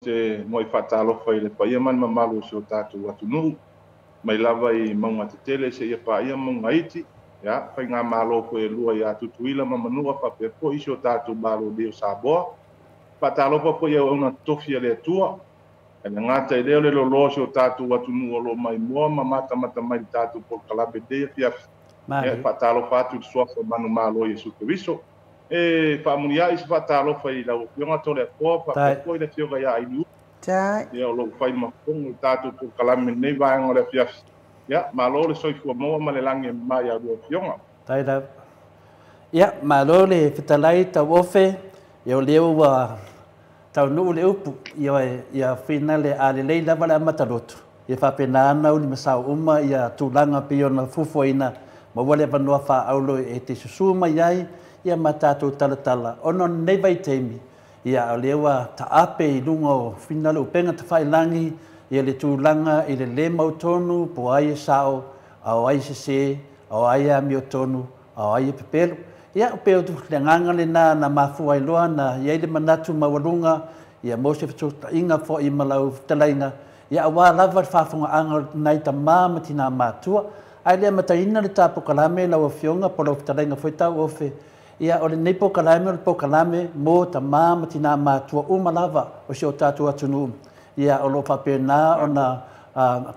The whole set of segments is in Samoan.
Te muai faatalofa i le paia ma le mamalu o si o tatou atunuu, mai lava i mauga tetele seia paia mauga iti, ia, faigamalo foi e lua ia Tutuila ma Manua faapea foi si o tatou Malo nei o Samoa. Faatalofa foi i auauna totofi a le Atua, e le gata i lea o le loaloa o si o tatou atunuu o lo o maimoa ma matamata mai i le tatou polokalame i lenei afiafi. Ia, e faatalofa atu i le suafa manumalo o Iesu Keriso. E faamuliai se faatalofa i lau Afioga Toleafoa faapea foi le Afioga ia Ailiu. Ia, o lo o fai ma fofoga o le tatou polokalame i lenei vaega o le afiafi. Ia, malo le soifua maua ma le lagi e mama i a lua afioga. Tai lava. Ia, malo le fetalai Tauofe, ia o lea ua taunuu le upu, ioe, ia finale a lelei lava le amata lotu, ia faapena ona ulimasao uma ia tulaga pei ona fuafuaina, maua le avanoa faaauro e te susu mai ai ia ma tatou talatala ona o lenei vaitaimi, ia o lea ua taape i luga o finale upega tafailagi ia le tulaga i le le mautonu po o ai e sao, a o ai e sese, a o ai e amiotonu, a o ai e pepelo. Ia, pei o le agaga lena na mafua ai loa na i ai le manatu maualuga ia mo se fesootaiga foi ma lau fetalaiga, ia aua lava le faafofogaaga o nai tamā ma tinā matua. Ae le amataina le ta polokalame lau Afioga po o lau fetalaiga foi Tauofe, ia o lenei polokalame o le polokalame mo tamā ma tinā matua uma lava o si o tatou atunuu, ia o lo o faapena ona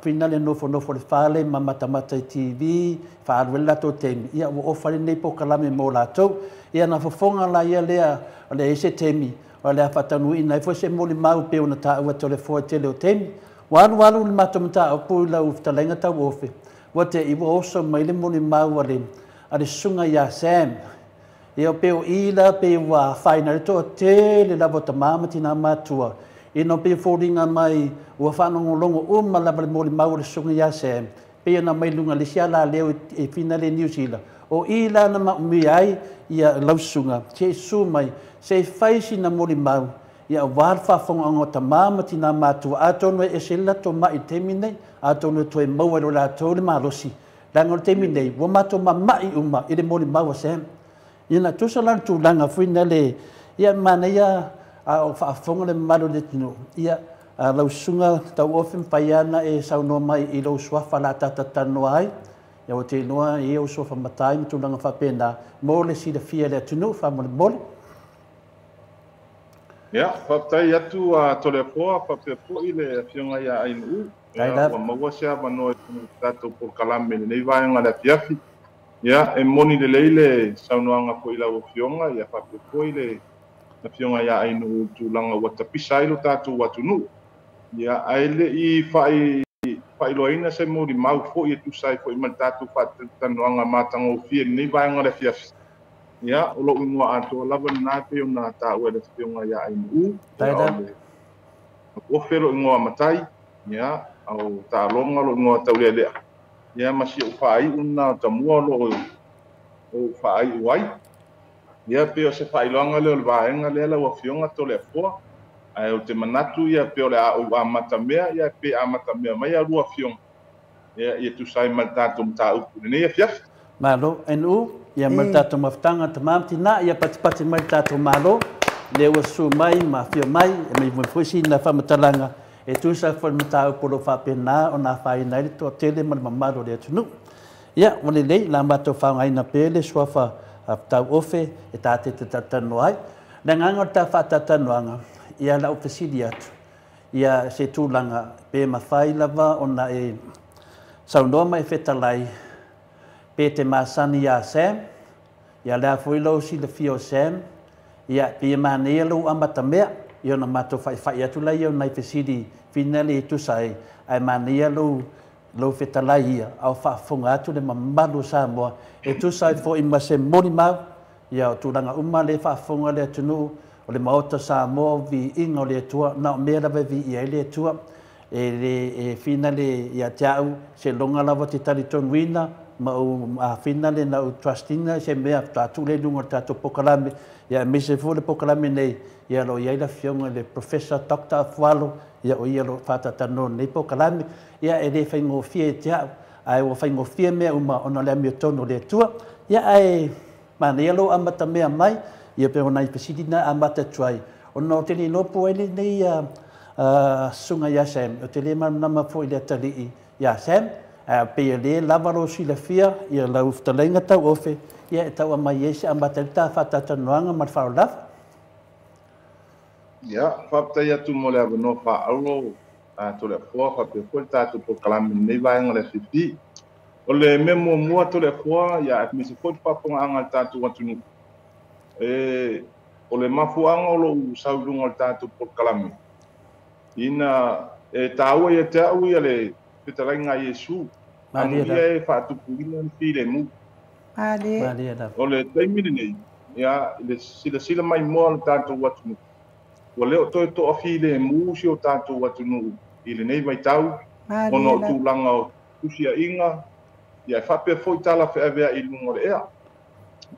fina le nofonofo i le fale ma matamata i TV, faaalu ai le latou taimi, ia ua ofa lenei polokalame mo latou. Ia na fofoga la ia lea o le i ai se taimi o le a faataunuuina ai foi se molimau pei ona taua e Toleafoa i le tele o taimi. Ua alu alu le matou mataupu i lau fetalaiga Tauofe, ua te i ua oso mai le molimau a le susuga ia Sam. Ia pei o i la pei ua afaina ai le toatele lava o tamā ma tinā matua, ina pei e foliga mai ua faalogologo uma lava le molimau a le susuga ia Sam, pei ona mai luga i le isi alaleo e finale i Niu Sila. O i la na maumia ai ia lau susuga, se i susu mai, se i fai sina molimau, ia aua le faafofogaaga o tamā ma tinā matua, atonu e ese le latou mai i le taimi nei, atonu e toe maua e lo latou le malosi, leaga o le taimi nei, ua matou mamai uma i le molimau a Sam. Ia na tusa la le tulaga foi lea, ia manaia a o faafofoga le mamalu o le atunuu, ia lau susuga Tauofe mafai lava ona e saunoa mai i lou suafa o le a ta talatalanoa ai, ia ua te iloa e i ai ou suafa matai ma tulaga faapena, mo le silafia e le atunuu faamolemole. Ia, faafetai atu a Toleafoa faapea foi le Afioga ia Ainuu. Ia, ua maua se avanoa i le tatou polokalame i lenei vaega o le afiafi. Ia, e moni lelei le saunoaga foi i lau Afioga, ia faapea foi le Afioga ia Ainuu i le tulaga ua tapisa ai lo tatou atunuu. Ia, ae le i faailoaina se molimau foi e tusa ai foi ma le tatou faatalatalanoaga matagofie i lenei vaega o le afiafi. Ia, o lou igoa atoa lava lena e pei ona taua e le Afioga ia Ainuu. Ia, o le Ofe lou igoa matai, ia, o Taaloga lou igoa taulealea, ia, ma si ou faaiu lena o Tamua o lo o faaiu ai. Ia, pei o se faailoaga lea o le vaega lea lau Afioga Toleafoa. Ae ou te manatu ia pei o le a ou amatamea, ia pe amatamea mai a lua afioga, ia, ia tusa ai ma le tatou mataupu i lenei afiafi. Malo, Ainuu, ia ma le tatou mafutaga tamā ma tinā, ia patipati mai le tatou Malo, lea ua susu mai ma afio mai, e mai foi sina faamatalaga e tusa foi le mataupu o lo o faapena ona afaina ai le toatele ma le mamalu o le atunuu. Ia, ua lelei, la matou faaaogaina pea le suafa Tauofe e ta te talatalanoa ai. Le agaga o le ta faatalatalanoaga, ia lau fesili atu, ia se tulaga pe mafai lava ona e saunoa ma e fetalai pe te masani ia Sam, ia lea foi lou silafia o Sam, ia pei e manaia lou amatamea, ia ona matou faifai atu la ia o nai fesili finale e tusa ai, ae manaia lou fetalai ia, a o faafofoga atu le mamalu o Samoa, e tusa ai foi ma se molimau, ia o tulaga uma le faafofoga le atunuu, o le Maota Samoa, o viiga o le Atua, na o mea lava e viia ai le Atua, e le e finale ia te au, se loga lava te talitonuina, ma ou finale na ou trustina se mea faatoa tuu lea i luga o le tatou polokalame, ia aemaise foi le polokalame nei, ia lo i ai le afioga i le Professor Dr. Afualo, ia o ia lo faatalatalanoa i lenei polokalame, ia e le faigofie ia te au, ae ua faigofie mea uma ona o le amiotonu o le Atua. Ia ae manaia lou amatamea mai, ia pei o nai fesili na amata atu ai, ona o te le iloa po o ai lenei Susuga ia Sam, ou te le malamalama foi i le atalii ia Sam, ae pei e le lava lou silafia ia lau fetalaiga Tauofe, ia e tau aumai ai se amata ai le ta faatalatalanoaga ma le faaaloalo lava. Ia, faafetai atu mo le avanoa faaauro Toleafoa faapea foi le tatou polokalame i lenei vaega o le afiafi. O le mea muamua Toleafoa, ia aemaise foi le faafofogaaga a le tatou atunuu, o le mafuaaga o lou sau i luga o le tatou polokalame, ina e taua ia te au ia le fetalaiga a Iesu, amuia e faatupuina le filemu. O le taimi lenei, ia, i le silasila maimoa o le tatou atunuu, ua le o toe toafilemu si o tatou atunuu i lenei vaitau, ona o tulaga o tusiaiga, ia e faapea foi tala feaveai i luga o le ea.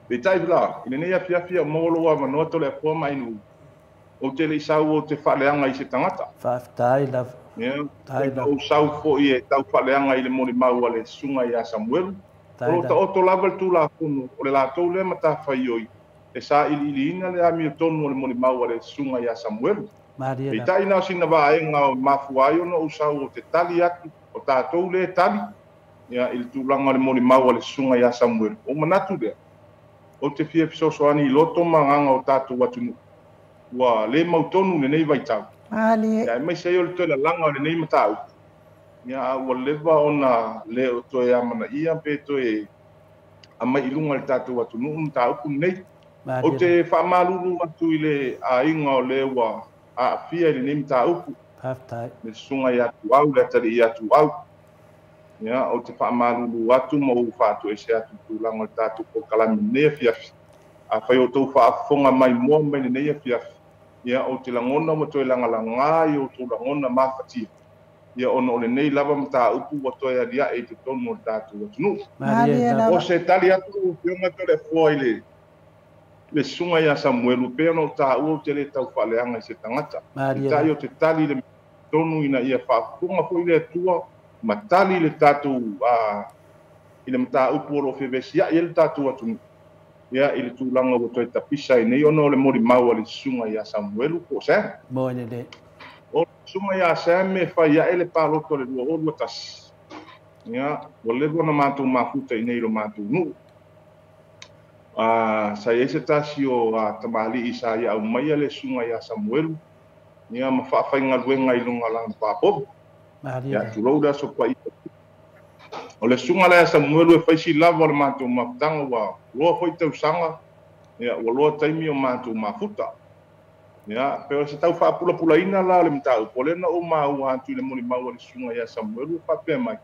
Peitai la, i lenei afiafi au maua lou avanoa Toleafoa ma Ainuu, ou te le i sau ou te faaleaga i se tagata. Faafetai lava. Ia, ou sau foi e tau faaleaga i le molimau a le susuga ia Samuelu. O lo o taoto lava le Tulafono, o le latou lea matafaioi e sailiiliina le amiotonu o le molimau a le susuga ia Samuelu. Peitai na o sina vaega o mafua ai ona ou sau ou te tali atu, o tatou lea e tali ia, i le tulaga o le molimau a le susuga ia Samuelu. O manatu lea, ou te fia fesoasoani i loto ma agaga o tatou atunuu ua le mautonu lenei vaitau. Ia, aemaise ai o le toe lalaga o lenei mataupu, ia, ua leva ona le o toe amanaia pe toe aumai i luga i le tatou atunuu mataupu lenei. Ou te faamalulu atu i le aiga o le ua aafia i lenei mataupu. Le susuga ia Tuau, le atalii ia Tuau. Ia, ou te faamalulu atu ma ou faatoese atu i tulaga o le tatou polokalame lenei afiafi. Afai o outou faafofoga maimoa mai lenei afiafi, ia, ou te lagona ua toe lagalaga i outou lagona mafatia, ia, ona o lenei lava mataupu ua toe aliae i totonu o le tatou atunuu. O se tali atu, Afioga Toleafoa, i le susuga ia Samuelu, pei ona ou taua ou te le tau faaleaga i se tagata. Peitai ou te tali le tonu ina ia faafofoga foi le Atua ma tali le tatou i le mataupu o lo o fevesiai ai le tatou atunuu, ia, i le tulaga ua toe tapisa ai nei ona o le molimau a le susuga ia Samuelu po o Sam. O le susuga ia Sam e fai ae le palota o le 2021. Ia, ua leva ona matou mafuta i nei i lo matou nuu. Sa i ai se tasi o tamalii sa ia aumaia le susuga ia Samuelu, ia, ma faafaigaluega i luga o lana papovi. Ia, tulou le aso paia. O le susuga lea Samuelu e faisi lava o le matou mafutaga, ua loa foi tausaga, ia, ua loa taimi o matou mafuta. Ia, pe o se tau faapulapulaina la o le mataupu, o lea na ou maua atu i le molimau a le susuga ia Samuelu e faapea mai,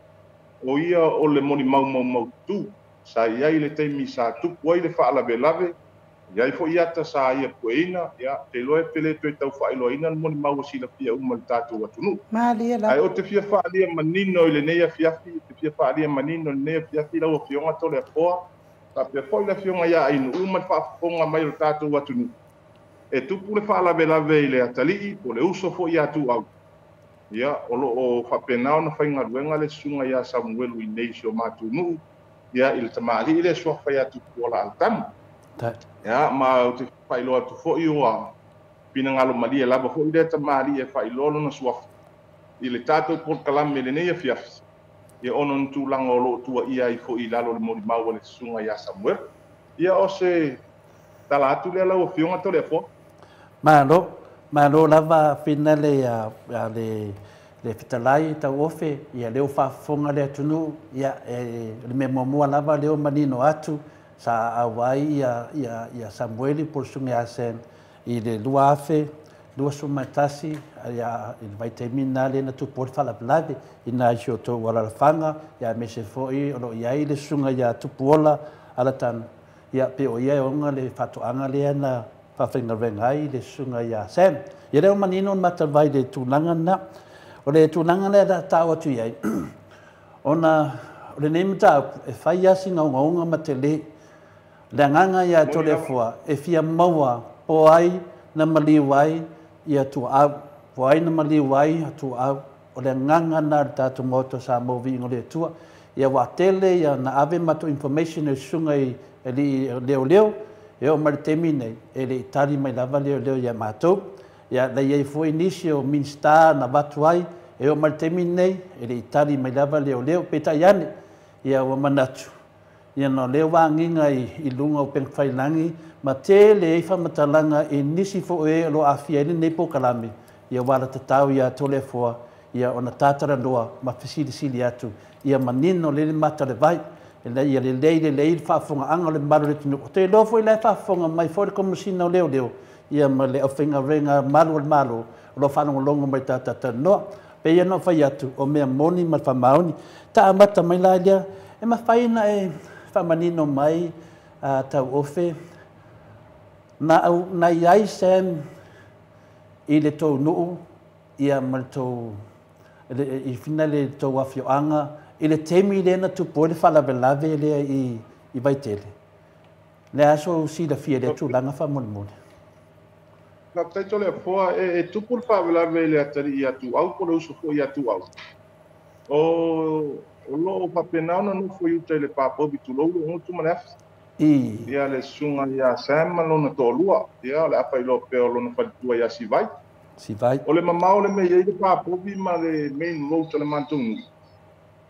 o ia o le molimau maumaututu, sa i ai le taimi sa tupu ai le faalavelave, i ai foi ata sa ia pueina, ia, te iloa e pele toe tau faailoaina le molimau ua silafia uma i le tatou atunuu. Ae ou te fia faaalia manino i lenei afiafi, te fia faaalia manino i lenei afiafi lau Afioga Toleafoa, faapea foi le Afioga ia Ainuu ma le faafofoga mai o le tatou atunuu. E tupu le faalavelave i le atalii po o le uso foi ia Tuau. Ia, o lo o faapena ona faigaluega le susuga ia Samuelu i nei si o matou nuu, ia, i le tamalii le suafa ia Tupuola Alatanu. Ia, ma ou te faailoa atu foi ua finagalo malie lava foi lea tamalii e faailoa lona suafa i le tatou polokalame i lenei afiafi, ia, ona o ni tulaga o lo o tuaia ai foi i lalo o le molimau a le susuga ia Samuelu. Ia, o se tala atu lea lau Afioga Toleafoa. Malo, malo lava Fina le le fetalai Tauofe, ia leo faafofoga le atunuu, ia e le mea muamua lava leo manino atu sa auai ia Samueli po o le susuga ia Sam i le 2021, ia, i le vaitaimi lena lea na tupu ai le faalavelave ina i si o outou alaalafaga, ia aemaise foi o lo o i ai le susuga ia Tupuola Alatanu, ia pe o ia e ona le faatoaga lea na faafaigaluega ai le susuga ia Sam. Ia lea ua manino le matavai i le tulaga lena. O le tulaga lea na ta'u atu i ai, ona o lenei mataupu e fai lava sina ogaoga ma tele. Le agaga ia Toleafoa e fia maua po ai na maliu ai ia Tuaau, po ai na maliu ai Tuaau. O le agaga lena o le tatou Maota o Samoa, viiga o le Atua. Ia ua tele ia na ave matou information e susuga i alii leoleo, e oo mai le taimi nei e le i tali mai lava leoleo ia matou. Ia na i ai foi nisi o Minista na avatu ai e oo mai le taimi lenei e le i tali mai lava leoleo. Peitai ane, ia ua manatu, ia na o lea ua agiga i luga o upegatafailagi ma tele ai faamatalaga i nisi foi o e o lo o aafia ai lenei polokalame, ia ua alatatau ia Toleafoa ia ona tatalanoa ma fesilisili atu ia manino lelei le mata o le vai, ia lelei lelei le faafofogaaga o le mamalu o le atunuu. Ou te iloa foi la e faafofoga mai foi le Komesina o Leoleo ia ma le aufaigaluega malu o le Malo o lo o faalogologo mai i le tatou talanoa. Pei ona ou fai atu, o mea moni ma le faamaoni. Ta amata mai la lea, e mafai ona e faamanino mai Tauofe, na i ai Sam i le tou nuu ia ma le tou i fina le tou afioaga i le taimi lea na tupu ai le faalavelave lea i Vaitele. Le aso silafia le tulaga faamolemole. Faafetai Toleafoa, e tupu le faalavelave i le atalii ia Tuau po o le uso foi ia Tuau. O loo faapena ona nofo i uta i le Papovi tulou lou gutu ma le afi. Ia le susuga ia Sam ma lona toalua. Ia o le a faailoa pea o lona faletua ia Sivai. Sivai. O le mamao le mea e i ai le Papovi ma le main road o le matou nuu.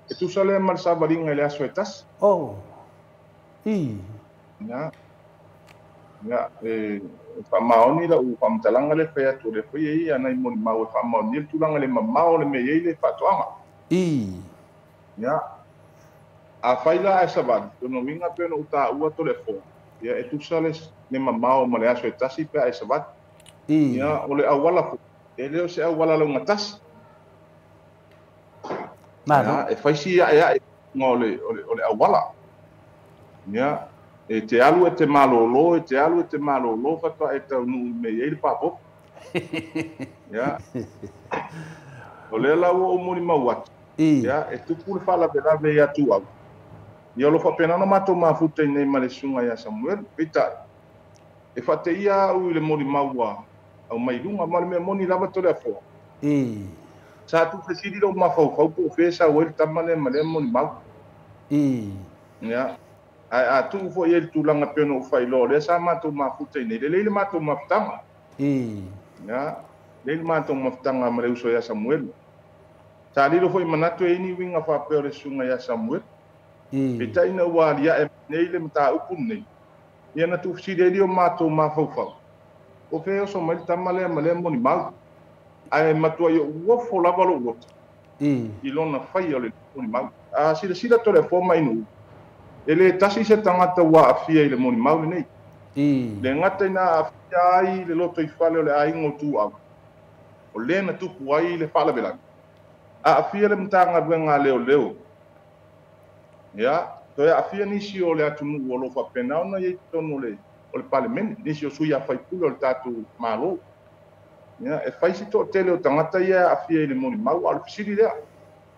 E tusa lea ma le savaliga i le aso e tasi. Oh. Ia. Ia, e faamaoni lau faamatalaga le fai atu o le foi e ia nai molimau e faamaonia le tulaga le mamao le mea e i ai le faatoaga. Ia. A fai la ae savali, lona uiga pe ona ou taua Toleafoa, ia e tusa le mamao ma le aso e tasi pe a e savali. Ia, o le auala foi, e le o se auala laugatasi. Ia, e fai si ae ae o le auala. Ia, e te alu e te malolo, e te alu e te malolo, faatoa e taunuu i mea e i ai le papopo. Ia, o lea la ua ou molimau atu. Ia, e tupu le faalavelave ia Tuau. Ia, o lo faapena ona matou mafuta i nei ma le susuga ia Samuel. Peitai, e faateia au i le molimau ua au mai luga, ma le mea moni lava Toleafoa. Sa tuufesili lou mafaufau po o fea sau ai le tama lea ma lea molimau. Ia, ae a tuu foi i ai le tulaga pei ona ou faailoa, o lea sa matou mafuta i nei, lelei le matou mafutaga. Ia, lelei le matou mafutaga ma le uso ia Samuel. Sa lilo foi manatu e ini uiga faapea o le susuga ia Samuel. Peitai ina ua aliae nei le mataupu lenei, ia na tuufesili ai lea o matou mafaufau. O fea oso mai le tama lea ma lea molimau. Ae matuai ou ofo lava lou loto i lona faia o le molimau. A silasila Toleafoa mai nuu, e le tasi se tagata ua aafia i le molimau lenei. Le gata ina aafia ai le loto i fale o le aiga o Tuau, o lea na tupu ai le faalavelave. Aafia le Matagaluega a Leoleo. Ia, toe aafia nisi o le atunuu o lo o faapena ona i ai totonu o le Palemene, nisi o sui usufono o le tatou Malo. Ia, e fai si toatele o tagata ia e aafia i le molimau, a o le fesili lea,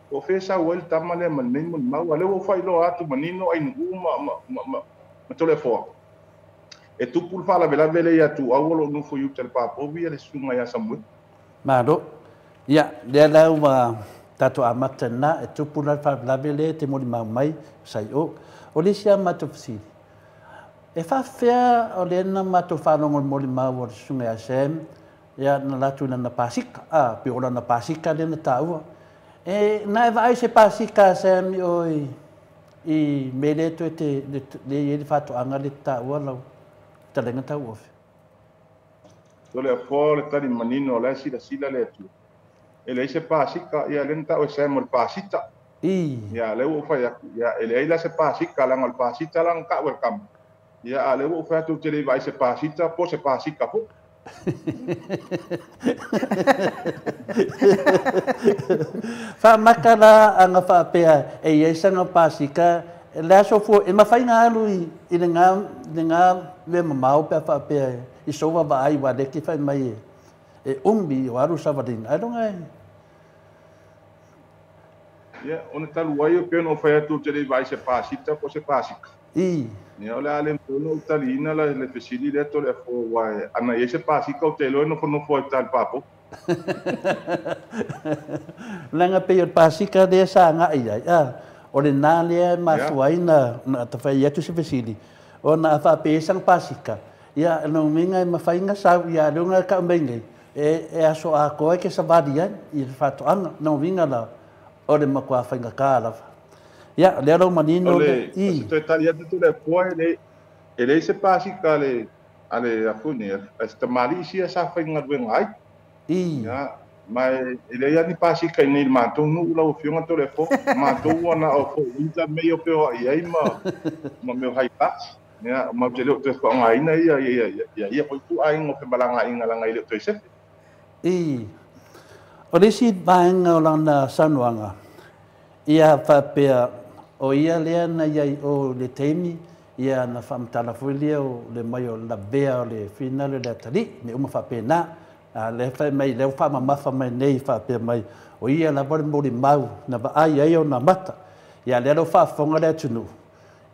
o fea sau ai le tama lea ma lenei molimau, a lea ua ou faailoa atu manino ai nuu ma Toleafoa. E tupu le faalavelave lea ia Tuau o lo o nofo i uta i le Papovi ia le susuga ia Samuel. Malo. Ia, lea la ua tatou amata lena, e tupu la le faalavelave lea e te molimau mai, sai o. O le isi a matou fesili, e faafefea o lea na matou faalogo i le molimau o le susuga ia Sam, ia na latou i lana pasika, pe o lana pasika lea na taua. E, na e vaai se pasika a Sam i o i mea lea toe te, le i ai le faatoaga le taua lau talenga Tauofe. Toleafoa o le tali manino o la e silasila le Atua. E leai se pasika, ia lea na tau e Sam o le pasita. Ia, lea ua ou fai atu, ia, e leai la se pasika, leaga o le pasita la na tau e le tama. Ia, a lea ua ou fai atu ou te le i vaai se pasita, po se pasika foi. Faamaka la aga faapea e i ai saga pasika, le aso fua, e mafai ona alu i le ga mea mamao pe a faapea i sou vaavaai ua leki fai mai e umi o alu savaliga. Ai loga e. Ia, ona talu ai o pei ona ou fai atu ou te le i vaai se pasita po o se pasika. Ia, o le a le mafai ona ou taliina le fesili lea Toleafoa, ua ana i ai se pasika ou te iloa e nofonofo ai i uta i le papovi. Leaga pei o le pasika lea sa agai ai, o lena lea e mafua ai na tafai atu se fesili, ona a faapea i ai sana pasika, ia lona uiga e mafai ona sau, ia lea na tau mai nei, E aso atoa e ke savali ai i le faatoaga na uiga la o le matua faigata lava. Ia, lea lau manino O le i. O se tali atu Toleafoa e leai se pasika a le afune, a se tamalii sia sa faigaluega ai. Ia, ma e leai lava ni pasika i nei i le matou nuu lau Afioga Toleafoa. O matou ua na o Fort Winter mea ia o feoai ai ma mea o high class. Ia, matou te le o toe faaaogaina ia ia ia foi ituaiga o femalagaaiga leaga e le o toe sefe. I. O le isi vaega o lana saunoaga, ia faapea o ia lea na i ai o le taimi, ia na faamatala foi lea o le mai o lavea o le finale o le atalii, mea uma faapena. A lea fai mai, lea ua faamamafa mai nei faapea mai, o ia lava le molimau na vaai ai ona mata. Ia lea ua faafofoga le atunuu,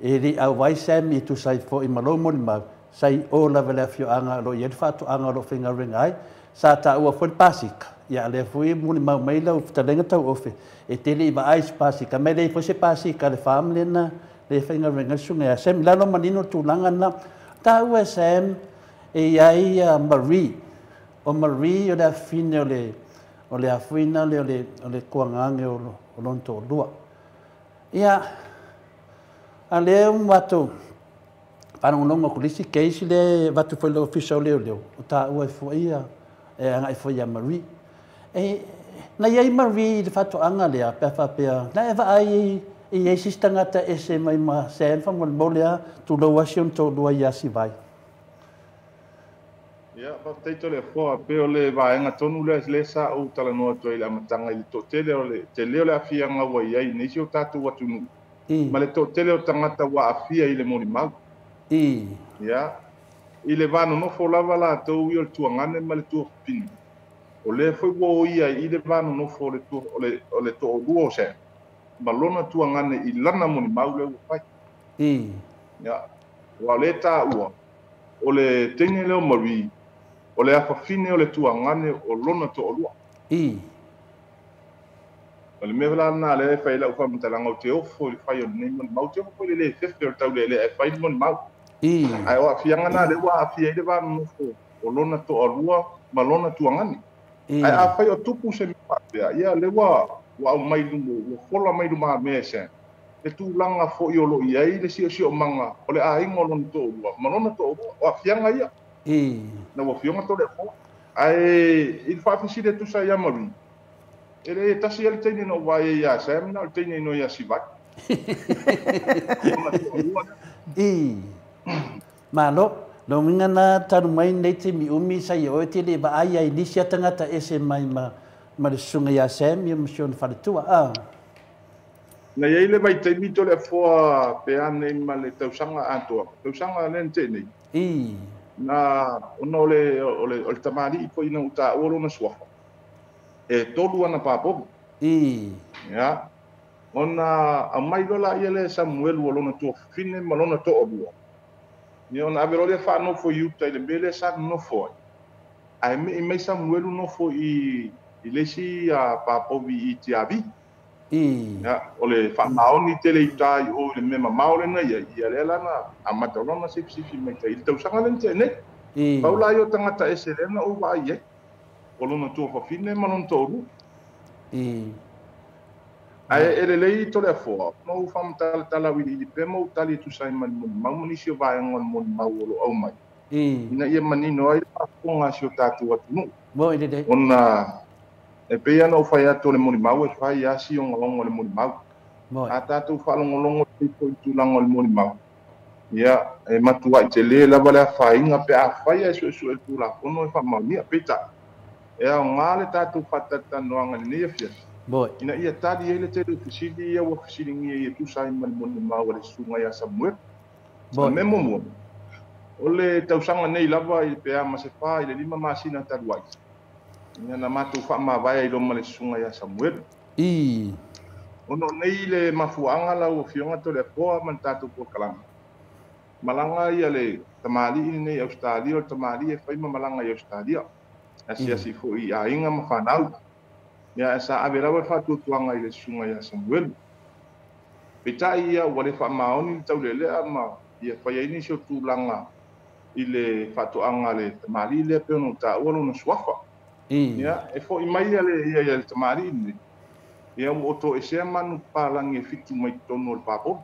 e le i auai Sammy e tusa ai foi ma lou molimau, sa i o lava i le afioaga o lo o i ai le faatoaga o lo o faigaluega ai. Sa taua foi le pasika, ia lea foi e molimau mai lau fetalaiga Tauofe, e te le i vaai i se pasika, ma e leai foi se pasika a le farm lea na lea e faigaluega ai le susuga ia Sam. I lalo manino le tulaga lena. Taua e Sam e i ai Marie. O Marie o le afafine o le afuina lea o le tuagage o lona toalua. Ia, a lea ua matou faalogologo atu i le isi case lea e avatu foi i le Ofisa o Leoleo, o taua ai foi e agai foi ia Marie. E, na i ai Marie i le faatoaga lea, pe a faapea, na e vaai e i ai se isi tagata ese mai ma Sam faamolemole lava, tulou lava si ona toalua ia Sivai. Ia, faafetai Toleafoa, pei o le vaega tonu lea lea sa ou talanoa atu ai i le amataga i le toatele o le tele o le aafiaga ua i ai i nisi o tatou atunuu ma le toatele o tagata ua aafia i le molimau. Ia, i le va nonofo lava latou ia o le tuagane ma le tuafafine, o lea foi ua oia ai i le va nonofo o le o le toalua o Sam ma lona tuagane i lana molimau lea ua fai. Ia, aua o lea e taua, o le teine lea o Marie, o le afafine o le tuagane o lona toalua. O le mea la lena lea e fai ai lau faamatalaga, ou te ofo i le fai o lenei molimau, ou te ofo foi i le le fefe o le taulealea e fai le molimau. Ae o aafiaga na lea ua aafia ai le va nonofo o lona toalua ma lona tuagane. Ae afai o tupu se mea faapea, ia lea ua aumai luma, ua fola mai lumamea e Sam le tulaga foi o lo o i ai le siosiomaga o le aiga o lona toalua ma lona toalua, o aafiaga ia. Lau Afioga Toleafoa. Ae i le faafesili e tusa ia Marie, e le tasi ai le teine na ou vaai ai ia Sam, na o le teine ino ia Sivai. Lona toalua lea. Malo. Lona uiga na talu mai lenei taimi umi sa ia oe te le vaai ai nisi a tagata ese mai ma le susuga ia Sam ia ma si ona faletua. A. Na i ai le vaitaimi Toleafoa pe a nei ma le tausaga atoa, tausaga lea na tea nei. Na ona o le tamalii foi ina ua taua lona suafa, e 3 ana papovi. Ia, ona aumai loa laia lea e Samuelu o lona tuafafine ma lona toalua. Ia, ona ave loa lea faanofo i uta i le mea lea sa nonofo ai. Ae mei mai Samuelu nofo i le isi papovi i Tiavi. Ia, o le faamaoni tele i uta i o i le mea mamao lea na i ai, ia lea la na amata loa na sifisifi mai tai i le tausaga lea na tea nei. Pau la ia o tagata ese lea na ou vaai ai, o lona tuafafine ma lona toalua. Ae e lelei Toleafoa, ona ou faamatalatala auiliili pea ma ou tali e tusa ai ma le molimau ma nisi o vaega o le molimau o lo o aumai, ina ia manino ai le faafofoga a si o tatou atunuu. Ona e pei ona ou fai atu o le molimau e fai lava si ogaoga o le molimau. A tatou faalogologo i le tulaga o le molimau, ia, e matuai tele lava le afaina pe a fai ae suesue le Tulafono e faamaonia. Peitai, e aoga le tatou faatalatalanoaga i lenei afiafi, ina ia tali ai le tele o fesili ia ua fesiligia ia tusa ai ma le molimau a le susuga ia Samuelu. O le mea muamua, o le tausaga nei lava i pe a ma se 4 i le 5 masina talu ai, ina na matou faamavae ai loa ma le susuga ia Samuelu. Ona o nei le mafuaaga lau Afioga Toleafoa ma le tatou polokalame, malaga ia le tamalii lenei i Ausetalia, o le tamalii e fai ma malaga i Ausetalia, asiasi foi i aiga ma fanau. Ia, e sa ave lava le faatuatuaga i le susuga ia Samuelu. Peitai ia ua le faamaoni le taulealea ma ia fai ai nisi o tulaga i le faatoaga a le tamalii lea pei ona ou taua lona suafa. Ia, e fo'i mai ia le ia ia le tamalii lenei, ia ua toesea manu papalagi e 7 mai totonu o le papovi.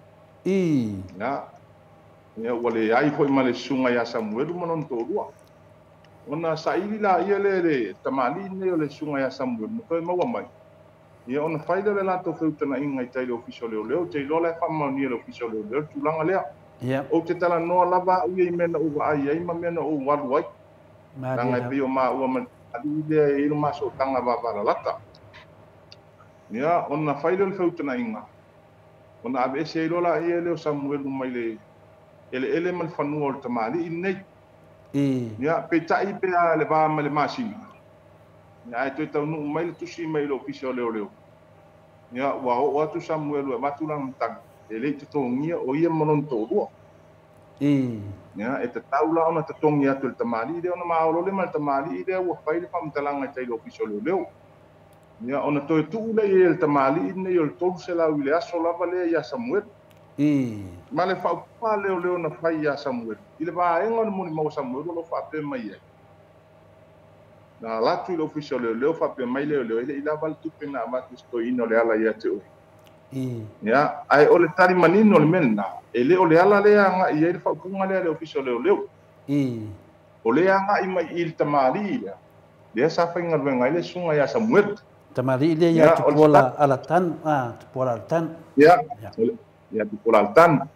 Ia, ia ua leai foi ma le susuga ia Samuelu ma lona toalua. Ona saili laia lea le tamalii lenei o le susuga ia Samuelu ma toe maua mai. Ia ona fai lea o le latou feutagaiga i tai i le Ofisa o Leoleo, te iloa la e faamaonia e le Ofisa o Leoleo le tulaga lea. Ou te talanoa lava au ia i mea na ou vaai ai ma mea na ou alu ai. Leaga e pei o maua ma le tamalii lea e i ai le masootaga vavalalata. Ia, ona fai lea o le feutagaiga, ona aveese ai loa laia lea o Samuelu mai le eleele ma le fanua o le tamalii lenei. Ia, peitai pe a le va ma le masina, ia, ae toe taunuu mai le tusi mai i le Ofisa o Leoleo. Ia, ua oo atu Samuelu e avatu lana tagi, e le i totogia o ia ma lona toalua. Ia, e tatau la ona totogi atu e le tamalii lea, ona maolo lea ma le tamalii lea ua fai le faamatalaga i tai i le Ofisa o Leoleo. Ia, ona toe tuu lea i ai e le tamalii lenei o le 300 i le aso lava lea ia Samuelu. Ma le faaupuga a leoleo na fai ia Samuelu, i le vaega o le molimau a Samuelu o lo o faapea mai ai. Na alu atu i le Ofisa o Leoleo faapea mai leoleo, e le i lava le tupe na avatu i se toeaina o le ala ia te oe. Ia, ae o le tali manino o le mea lena, e le o le ala lea agai i ai le faaupuga lea a le Ofisa o Leoleo. O lea agai mai i le tamalii lea, lea sa faigaluega ai le susuga ia Samuelu. Tamalii lea ia Tupuola Alatanu, Tupuola Alatanu. Ia, ia Tupuola Alatanu.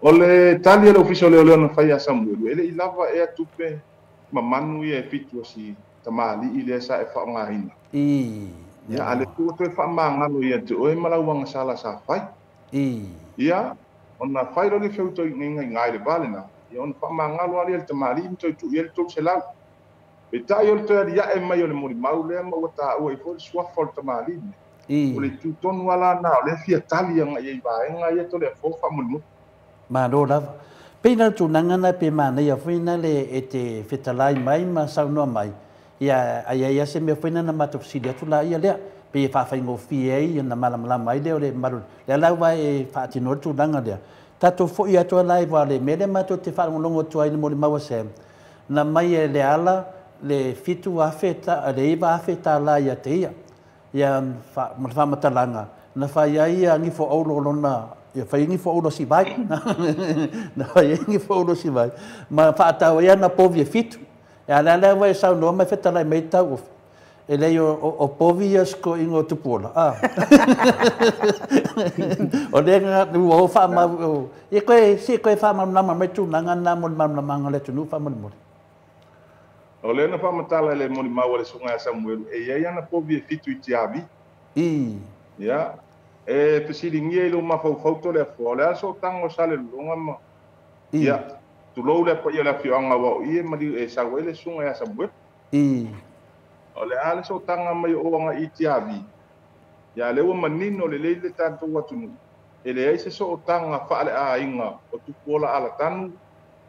O le tali a le Ofisa o Leoleo na fai ia Samuelu, e le i lava ea tupe ma manu ia e 7 o si tamalii lea sa e faaaogaina. Ia, a le ua toe faamagalo ia te oe ma lau agasala sa fai. Ia, ona fai loa le feutagaiga i le va lena, ia ona faamagalo lea le tamalii ma toe tuu i ai le 300. Peitai o le toe aliae mai o le molimau lea ma ua taua ai foi le suafa o le tamalii lenei. O le itu tonu lava lena o lea fia tali agai ai i vaega ia Toleafoa faamolemole. Malo lava. Pei la le tulaga na pe manaia foi na le e te fetalai mai ma saunoa mai, ia ai ai se mea foi na matou fesili atu la ia lea, pe e faafaigofie ai na malamalama ai lea o le malu. Lea la ua e faatino le tulaga lea. Tatou foi atu la i le mea lea matou te faalogologo atu ai i le molimau a Sam, na mai e le ala le 7,000 le 9,000 tālā ia te ia. Ia ma le faamatalaga, na fai ai ia ngifo aulo lona, ia fai ngifo aulo si vai. Na fai ai ngifo aulo si vai. Ma faatau ai na povi e 7. E ala ala ua e saunoa mai fetalai mai tau ofe. E lei o povi ia siko ingo Tupuola. O lea nga ua o faamau, ia koe, si koe faamalamalama mai tulaga na mo le malamalamaga o le atunuu faamolemole. O lea na faamatala i le molimau a le susuga ia Samuelu, e i ai ana povi e 7 i Tiavi. Ia, e fesiligia i lou mafaufau Toleafoa, o le a sootaga o Salelologa ma... Ia, tulou le paia o le afioaga ua o i e maliu e sau ai le susuga ia Samuelu. O le a le sootaga mai o agai i Tiavi. Ia, lea ua manino lelei le tatou atunuu, e leai se sootaga faaleaiga o Tupuola Alatanu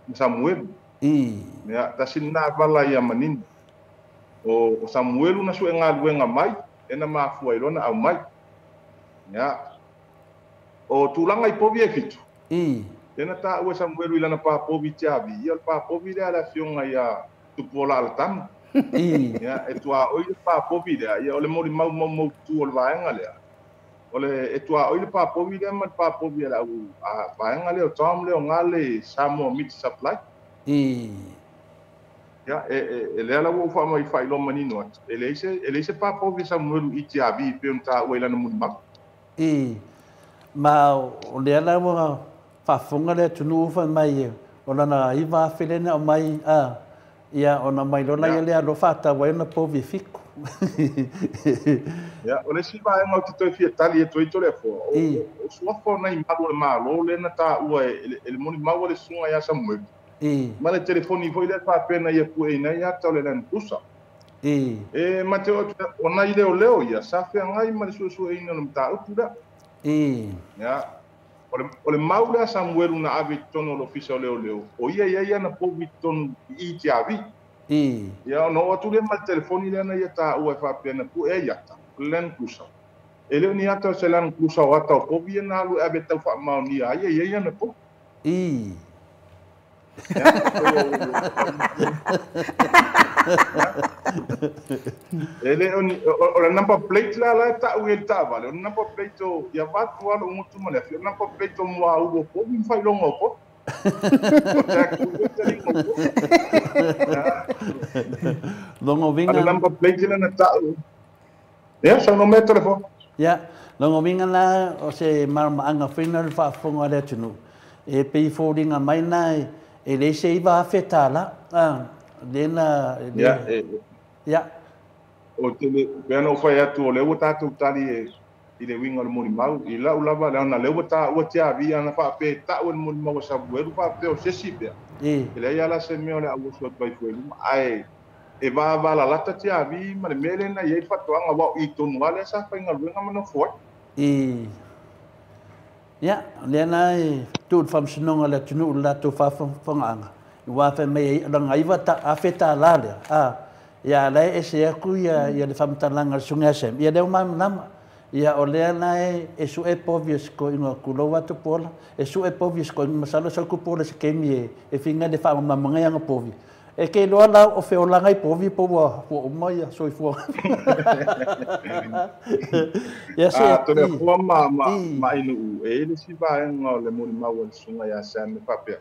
ma Samuelu. Ia, tasi lena vala ia manino. O Samuelu na sue galuega mai, e na mafua i lona au mai. Ia, o tulaga i povi e 7. Lena taua e Samuelu i lana papovi Tiavi, ia o le papovi lea le afioga ia Tupuola Alatanu. Ia, e tuaoi le papovi lea, ia o le molimau maumautu o le vaega lea. O le e tuaoi le papovi lea ma le papovi a le au vaega lea o Tom lea o Gale Samoa Meat Supply. Ia, e lea la ua ou faamai faailoa manino atu, e leai se papovi Samuelu i Tiavi pe ona taua i lana molimau. Ma o lea la ua faafofoga le atunuu fai mai o lana 9,000 lea na aumai, ia ona mai loa ia lea lo faatau ai ona povi e 7. Ia, o le isi vaega ou te toe fia tali atu ai Toleafoa, o suafa o nai malu o le Malo lea na taua e le molimau a le susuga ia Samuelu. Ma le telefoni foi lea faapena ia pueina ai ata o le Land Cruiser. E ma te o atu, o nai leoleo ia, sa feagai ma le suesueina o le mataupu lea. Ia, o le mau lea Samuelu na ave i totonu o le Ofisa o Leoleo, o ia i ai ana povi i totonu i Tiavi. Ia, ona oo atu lea ma le telefoni lea na ia taua e faapea na pue ai ata, o le Land Cruiser. E le o ni ata o se Land Cruiser o ata o povi ia na alu e ave tau faamaonia ai, e i ai ana povi. E le o le number plate la ta'u i le taavale, o le number plate o ia vatu alo ngutu ma le afi, o le number plate o mua ua povi ma failoga o povi. O te Logo vinga. O le number plate le na ta'u. Ia, saunoa mai telefoni. Ia, logo vinga la o se maramaaga fina le faafofoga a le atunuu. E pei foliga mai na e leai se $9,000. Lena Ia, ia. O te le pea na ou fai atu o lea ua tatou tali e i le uiga o le molimau i lau lava le ona lea ua taua tiavia na faapea ta'u e le molimau a Samuelu faapea o se isi pea. E leai ala se mea o le auoso atu ai fua i luma ae e vavalalata tiavi ma le mea lea na i ai le faatoaga ua o i tonu lava lea sa faigaluega ma nofo ai. Ia, lea na e tuu le faamasinoga o le atunuu i le latou faafofogaaga, ua fai mai ai laga iva afe tālā lea. Ia, la e ese aku ia ia le faamatalaga a le susuga ia Sam. Ia lea ua malamalama. Ia, o lea la e su'e povi o se toeaiga tulou atu pola, e su'e povi o se toeaiga masalo sau tupu se kemi e finga le faamalamalamaga i ana povi. E ke loa la o feolaga i povi po ua uma ia soifua. Ia se A Toleafoa ma Ainuu e i le isi vaega o le molimau a le susuga ia Sam e faapea,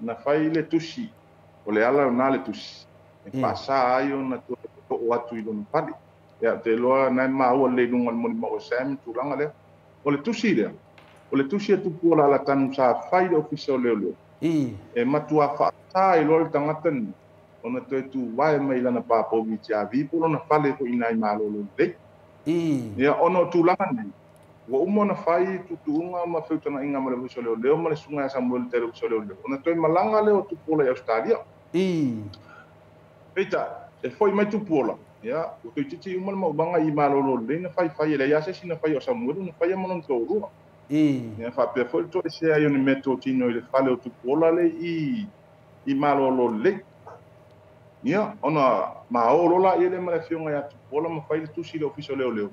na fai le tusi, o le ala lena le tusi, e faasa ai ona toe oo atu i lona fale. Ia, ou te iloa na e maua lelei i luga o le molimau a Sam le tulaga lea. O le tusi lea, o le tusi a Tupu o Lalatanu sa fai i le Ofisa o Leoleo, e matua faasa ai loa le tagata lenei ona toe tuvae mai lana papovi i Tiavi po o lona fale foi i nai malolo lelei. Ia, ona o tulaga nei, ua uma ona fai tuutuuga ma feutagaiga ma le Ofisa o Leoleo ma le susuga ia Samuelu i le Ofisa o Leoleo, ona toe malaga lea o Tupuola i Ausetalia. Peitai, e foi mai Tupuola, ia, ua toeitiiti uma le maumaga i malolo lelei na faifai, e leai lava se isi na faia o Samuelu na faia ma lona toalua. Ia, faapea foi le toesea ai o ni meatotino i le fale o Tupuola le i malolo lelei. Ia, ona maolo loa lea ma le afioga ia Tupuola ma fai le tusi i le Ofisa o Leoleo.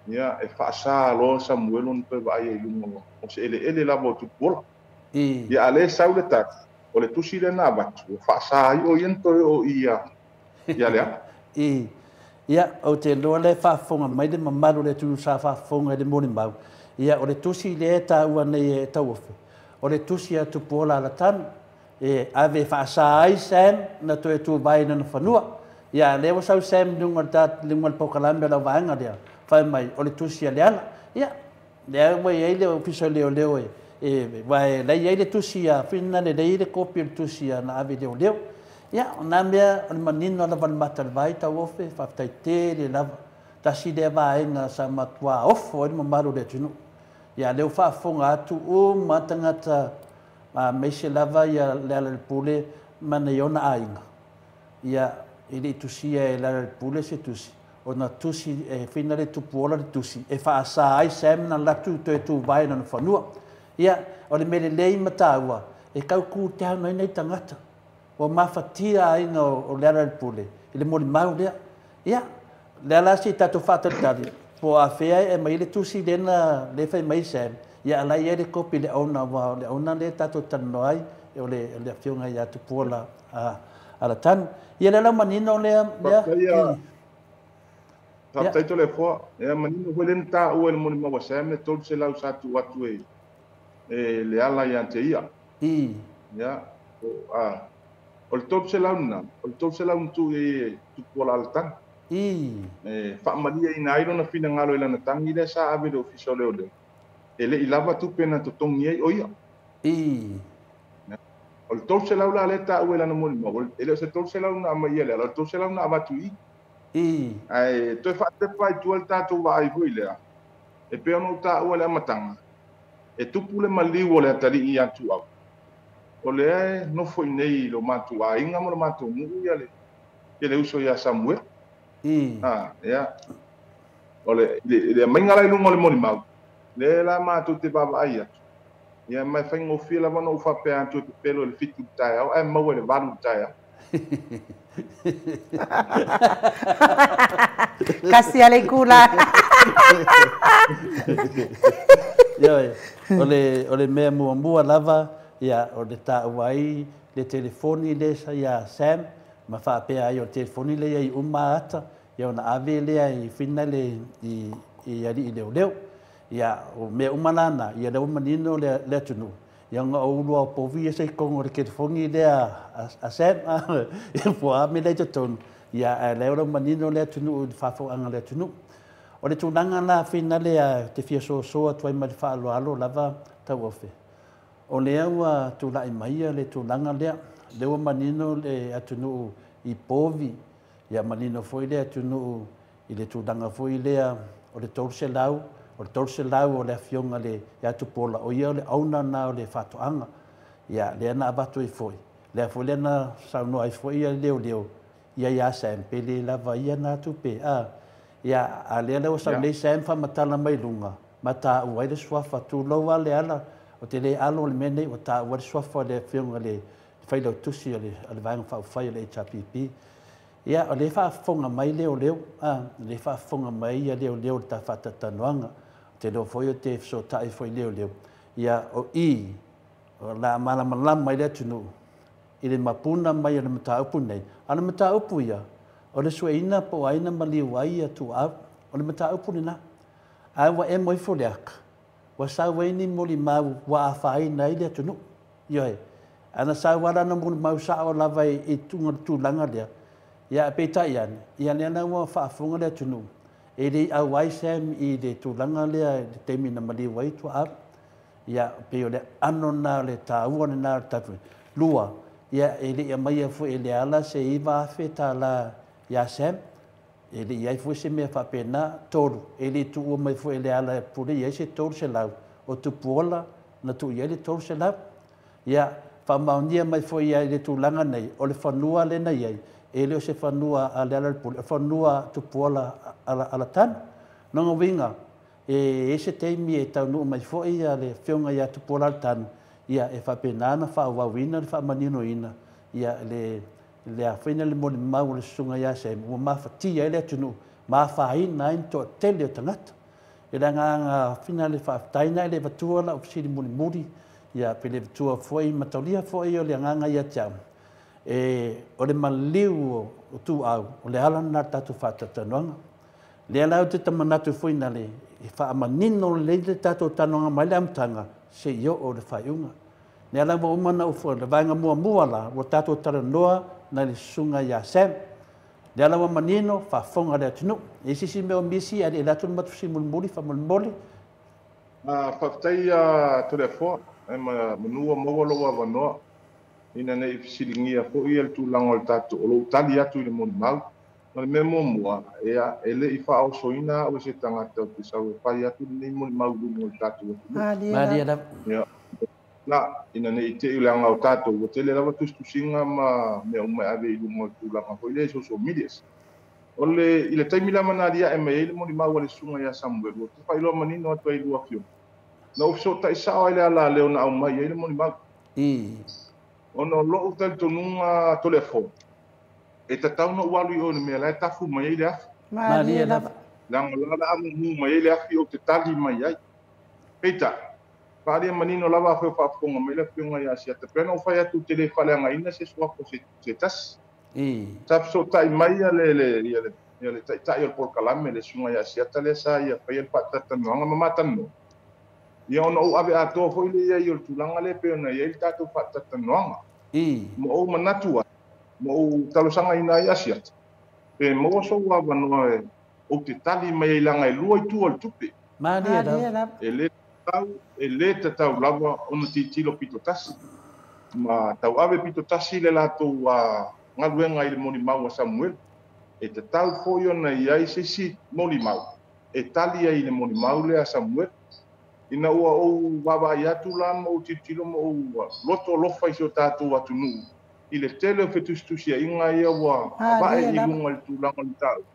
Ia, e faasa loa Samuelu ona toe vaai ai i luga o se eleele lava o Tupuola. Ia, a le sau le tali, o le tusi lea na avatu, ua faasa ai o ia na toe oo i ia Leala. Ia, ou te iloa lea e faafofoga mai le mamalu o le atunuu sa faafofoga i le molimau. Ia, o le tusi lea e taua nei e Tauofe, o le tusi a Tupuola Alatanu, e ave e faasa ai Sam na toe tuvae i lona fanua. Ia, lea ua sau Sam i luga o le polokalame o lau vaega lea, fai mai, o le tusi a Leala. Ia, lea ua i ai le Ofisa o Leoleo e ua e lai ai le tusi a whina le lei le kopi o le tusi a na ave leoleo. Ia, o nā mea o le manino lava le mata le vai Tauofe, faafetai tele lava. Tasi lea vaega sa matua ofo ai le mamalu o le atunuu. Ia, lea ua faafofoga atu uma tagata aemaise lava ia Lealailepule ma nai ona aiga. Ia, e le i tusia e Lealailepule se tusi, ona tusi e whina le Tupuola le tusi, e faasa ai Sam na latu toe tuvae lona fanua. Ia, o le mea lelei ma taua, e tau kū te au nei tagata. Ua mafatia aiga o Lealailepule i le molimau lea. Ia, lea la se i tatou faatalitali, po o afea e aumai le tusi lea na le fai mai Sam, ia ala i ai le kopi i le owner, aua o le owner lea tatou talanoa ai, o le afioga ia Tupuola Alatanu. Ia lea la manino lea. Faafetai, faafetai Toleafoa. Ia, manino foi lea na taua e le molimau a Sam le 300 sa tuu atu e Leala ia te ia. Ia, o le 300 lena, o le 300 na tuu i ai e Tupuola Alatanu. E faamaliaina ai lona finagalo i lana tagi lea sa ave i le Ofisa o Leoleo. E le i lava tupe na totogi ai o ia. O le 300 la lea taua i lana molimau, e le o se 300 na aumai ia Leala, o le 300 na avatu i i. Ae toe faatepa ai tua le tatou vaai foi lea, e pei ona ou taua i le amataga, e tupu le maliu o le atalii ia Tuau. O lea e nofo i nei i lo matou aiga ma lo matou nuu ia le uso ia Samuel. Ia. O le aumaiga la i luga o le molimau, lea la matou te vaavaai atu. Ia, mai faigofie lava ona ou faapea atu e pepelo i le 7 i le taeao, ae maua i le 8 i le taeao. Kasi ale kula. Ia, o le mea muamua lava, ia, o le taua ai le telefoni lea sa ia Sam, Ma faapea ai o le telefoni lea i ai uma ata, ia ona ave lea i finale i alii leoleo. Ia, o mea uma lana, ia lea ua manino le atunuu. Ia ona o ulua o povi ia se i totonu o le telefoni lea a Sam, ia po o a mea la e i totonu. Ia, ae lea ua manino le atunuu i le faafofogaaga a le atunuu. O le tulaga la finale a te fia soso atu ai ma le faaaloalo lava Tauofe. O lea ua tulai mai le tulaga lea, lea ua manino le atunuu i povi, ia manino foi le atunuu i le tulaga foi lea o le 300, o le 300 o le afioga ia Tupuola, o ia o le owner na o le faatoaga. Ia, lea na avatu ai foi, lea foi lea na saunoa ai foi ia leoleo, ia Sam, pe le lava ia na tupe. Ia, a lea ua sau nei Sam faamatala mai luga, ma taua ai le suafa, tulou lava Leala, o te le alo o le mea nei, ua taua le suafa o le afioga le failautusi o le Vaega Faaupufai o le HRPP. Ia, o lea faafofoga mai leoleo, o lea faafofoga mai ia leoleo le ta faatatalanoaga. O te iloa foi o te fesootai foi leoleo. Ia, o i, o la malamalama i le atunuu, i le mapuna mai o le mataupu nei. A o le mataupu ia, o le sueina po o ai na maliu ai ia tuau, o le mataupu lena. Ae ua emo ifo le aka, ua sau ai ni molimau ua afaina ai le atunuu. Ioe, ana sau ala na molimau sao lava i tulaga lea, ia peitai ane, ia lea la ua faafofoga le atunuu, e le i auai Sam i le tulaga lea i le taimi na maliu ai tuau. Ia, pei o le ano na o le taua lena o le tatou. Lua, ia e le i aumaia foi e Leala se $9,000 ia Sam, e le i ai foi se mea faapena. Tolu, e le i tuua mai foi e Leala e pule i ai se 300, o Tupuola na tuu i ai le 300. Ia, faamaonia mai foi i le tulaga nei, o le fanua lea na i ai, e le o se fanua a Leala le Pule, o fanua Tupuola Alatano. Lona uiga, e i ai se taimi e taunuu mai foi le afioga ia Tupuola Alatano, ia e faapena na faaauauina le faamaninoina, ia le afaina le molimau o le susuga ia Sam, ua mafatia ai le atunuu, ma afaina ai le toatele o tagata. E le agaga fina le faafetai na e le avatua lau fesili mulimuli, ia pe le avatua foi mataulia foi o le agaga ia te au. O le maliu o tuau, o le ala lena o le tatou faatatalanoaga. Lea la ou te tamanatu foi na le e faamanino lelei le tatou talanoaga mai le amataga seia oo le faaiuga. Lea la ua uma ona ou foi le vaega muamua la ua tatou talanoa na le susuga ia Sam. Lea la ua manino faafofoga le atunuu. E i ai se isi mea o misi ae le i alu atu le matou fesili mulimuli faamolemole. Faafetai Toleafoa, e manua maua lou avanoa ina nei fesiligia foi le tulaga o le tatou o lou tali atu i le molimau. O le mea muamua, e le i faaosoina au e se tagata o te sau e fai atu lenei molimau i luga o le tatou atunuu. Malie lava. Ia, la, ina nei te i le anga o tatou, ua tele lava tusitusiga ma mea uma e ave i luga o le tulaga foi lea i social medias. O le, i le taimi lava na aliae mai ai le molimau a le susuga ia Samuel, ua te faailoa manino atu ai i lua afioga. Na ou fesootai sao ai le ala lea na aumai ai le molimau. Ona o lou talitonuga Toleafoa, e tatau na ou alu i o i le mea la e tafu mai ai le afi. Malie lava. Leaga la la amumu mai ai le afi ou te tali mai ai. Peitai, faalia manino lava afai o faafofoga mai le afioga ia Asiata. Pe na ou fai atu te le faaleagaina se suafa se tasi. Sa fesootai mai ia le taitai o le polokalame le susuga ia Asiata lea sa ia faia le faatatalanoaga ma matalanoa. Ia ona ou ave atoa foi le ia i o le tulaga lea pe ona i ai le tatou faatatalanoaga. Ma ou manatu ai, ma ou talosagaina ai Asiata, pe maua sou avanoa e ou te tali mai ai laga e lua itu o le tupe. Malie lava. E le tatau lava ona tilotilo pito tasi. Ma tauave pito tasi le latou galuega i le molimau a Samuel. E tatau foi ona i ai se isi molimau e tali ai i le molimau lea a Samuel. Ina ua ou vaavaai atu la ma ou tilotilo ma ou loto alofa i si o tatou atunuu i le tele o fetusitusiaiga ia ua avae i luga i le tulaga o le mataupu.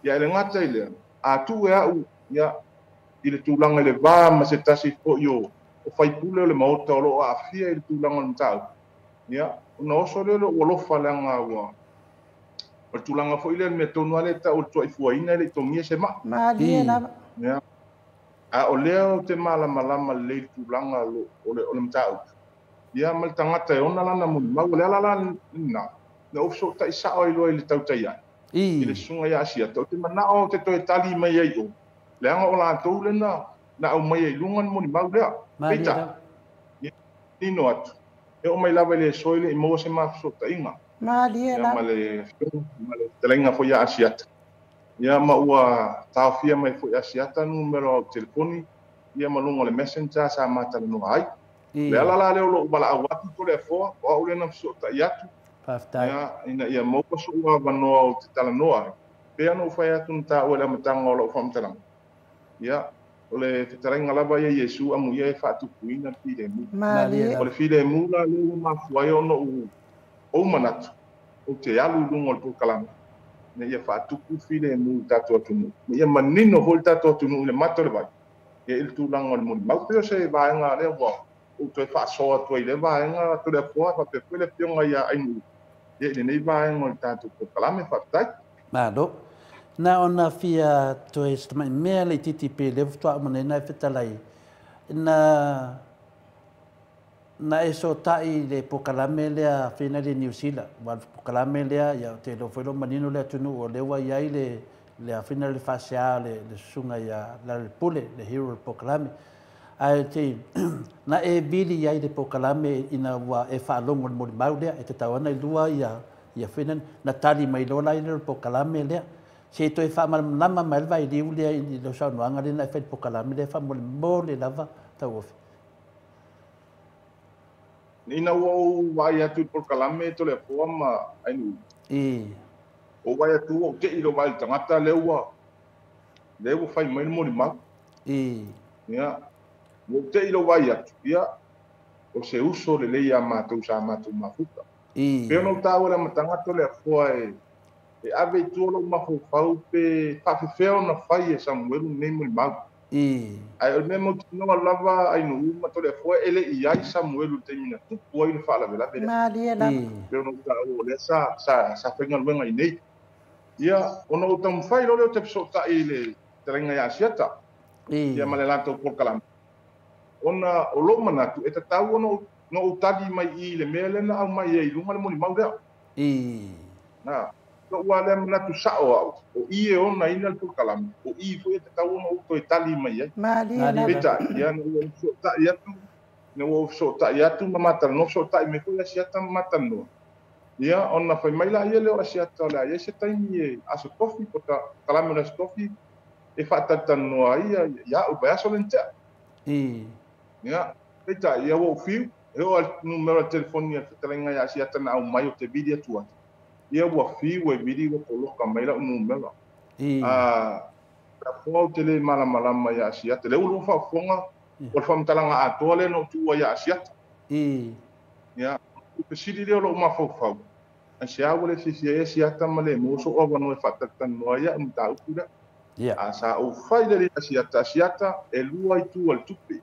Ia e le gata i lea, a tuu e au ia i le tulaga i le va ma se tasi foi o faipule o le maota o loo aafia i le tulaga o le mataupu. Ia, ona oso lea o lou alofa leaga ua o le tulaga foi lea le mea tonu lava lea e tau o le tuaifuaina e le i togia se maa. Malie lava. Ia, a o lea ou te malamalama lelei i le tulaga o le mataupu. Ia ma le tagata e ona lana molimau, o le ala la lena. Na ou fesoota'i sa'o ai loa i le tautai ae i le susuga ia Asiata, ou te mana'o ou te toe tali mai ai i o, leaga o latou lena na aumaia i luga le molimau lea. Peitai, ia manino atu, e oo mai lava i le aso e le i maua se ma fesootaiga ia ma le afioga ma le fetalaiga foi ia Asiata, ia ma ua taofia mai foi e Asiata numera o au telefoni ia ma luga o le messenger sa ma talanoa ai. O le ala la lea o lou valaau atu Toleafoa, o au lea na fesootai atu, ia, ina ia maua so'u avanoa ou te talanoa ai, pei ona ou fai atu na taua i le amataga o lau faamatalaga, ia, o le fetalaiga lava ia Iesu amuia e faatupuina le filemu. O le filemu la lea ua mafua ai ona ou manatu ou te alu i luga o le polokalame ina ia faatupu le filemu i le tatou atunuu, ma ia manino foi le tatou atunuu i le mata o le vai, ia, i le tulaga o le molimau. Pei o se vaega lea ua ou toe faasoa atu ai i lea vaega Toleafoa, faapea foi le afioga ia Ainuu, ia, i lenei vaega o le tatou polokalame. Faafetai. Malo. Na ona fia toe se tamai mea laitiiti pe lea faatoa uma nei ona e fetalai na e sota'i i le polokalame lea fina le Niu Sila, aua o le polokalame lea, ia, ou te iloa foi o lo o manino le atunuu o lea ua i ai le afina le faasea le susuga ia Lealailepule, le hero o le polokalame. Ae te na e vili ai le polokalame ina ua e faalogo i le molimau lea e tatau ana i lua ia fina na tali mai loa la i le polokalame lea. Se toe faamalamalama mai le vailiu lea i lau saunoaga lea na e fai i le polokalame lea faamolemole lava Tauofe. Ina ua ou vaai atu i le polokalame Toleafoa ma Ainuu, ou vaai atu ua ou te'i i lou vaai i le tagata lea ua fai mai le molimau. Ia, ua ou te'i i lou vaai atu, ia, o se uso lelei ia matou sa matou mafuta. Pei ona ou taua i le amataga Toleafoa e ave i tua lou mafaufau pe faafefea ona fai e Samuelu lenei molimau. Ae o le mea mautinoa lava Ainuu ma Toleafoa e le i ai Samuelu i le taimi na tupu ai le faalavelave lea. Malie lava. Pei ona ou taua o lea sa faigaluega i nei. Ia, ona ou taumafai loa lea ou te fesootai i le fetalaiga ia Asiata, ia ma le latou polokalame. Ona o lou manatu e tatau ona ou tali mai i le mea lea na aumai ai i luga le molimau lea. Na, lou lava lea manatu sa'o au, o i e onaina le polokalame, o i foi e tatau ona ou toe tali mai ai. Malie lava. Peitai, ia, na ua ou fesootai atu, na ua ou fesootai atu ma matalanoa, fesootai mai foi Asiata ma matalanoa. Ia, ona fai mai la ia lea o Asiata o le a i ai se taimi e Aso Tofi, po o kalame o le Aso Tofi, e faatalatalanoa ai ia au vaiaso lea na tea. Ia, peitai, ia ua ou fiu, e oo lava i le numera o le telefoni a le fetalaiga ia Asiata na aumai ou te vili atu ai. Ia ua fiu e vili ua poloka mai lau numera. Toleafoa ou te le malamalama ia Asiata. Lea ua lua faafofoga o le faamatalaga atoa lea na ou tuua ia Asiata. Ia, o fesili lea o lou mafaufau, aisea ua le fiafia ai Asiata ma le maua so'u avanoa e faatalatalanoa ai a'u mataupu lea. A sa ou fai lelei i Asiata, Asiata e lua itu o le tupe.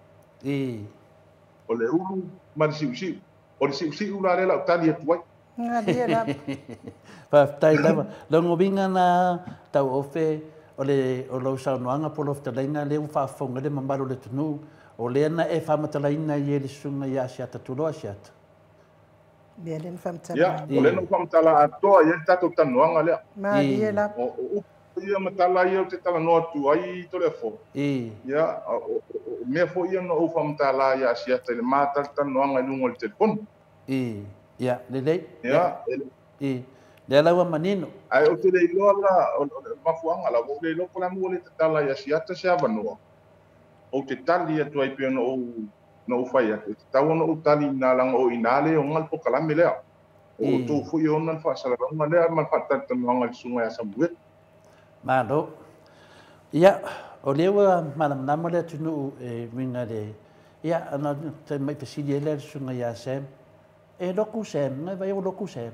O le ulu ma le siusiu. O le siusiu la lea la ou tali atu ai. Malie lava. Faafetai lava. Lona uiga na Tauofe o le o lau saunoaga po o lau fetalaiga lea ua faafofoga ai le mamalu o le atunuu, o lea na e faamatalaina i e le susuga ia Asiata Tuloa Asiata. Mea lea na faamatala. Ia, o lea na ou faamatala atoa i ai le tatou talanoaga lea. Malie lava. O upu ia ma tala ia ou te talanoa atu ai Toleafoa. Ia, o mea foi ia na ou faamatala ia Asiata i le ma talatalanoaga i luga o le telefoni. Ia, lelei. Ia, Lea la ua manino. Ae ou te le iloa la, o le mafuaaga la, ua ou le iloa po o le a mea ua le tatala i Asiata se avanoa, ou te tali atu ai pei ona ou fai atu, e tatau ona ou tali i ina leaga o i ina le oga le polokalame lea. O outou foi e ona le faasalalauga lea ma le faatalatalanoaga i le susuga ia Samuelu. Malo. Ia, o lea ua malamalama le atunuu e uiga i le... Ia, ona mai fesili ai lea le susuga ia Sam. E loku Sam, ngai vai o loku Sam.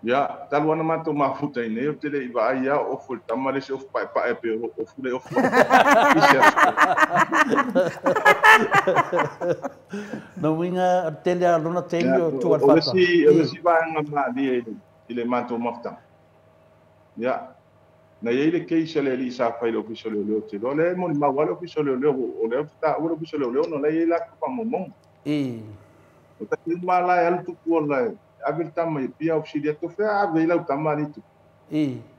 Ia, talu lava na matou mafuta i nei, ou te le i vaai lava o ofu e le tama le isi ofu paepae pei o ofu le ofu i se aso. Lona uiga, o le tele lava o lona taimi o tua i le O le faatoaga. isi vaega malie i le matou mafutaga, ia, na i ai le case a le alii sa fai i le Ofisa o Leoleo, ou te iloa lea e molimau lava le Ofisa o Leoleo, o lea ou te taua le Ofisa o Leoleo ona o la e i ai latou faamaumauga. O taimi uma lava la e alu Tupuola ave le tama i pia o fesili atu fea ave i lau tama ali tu.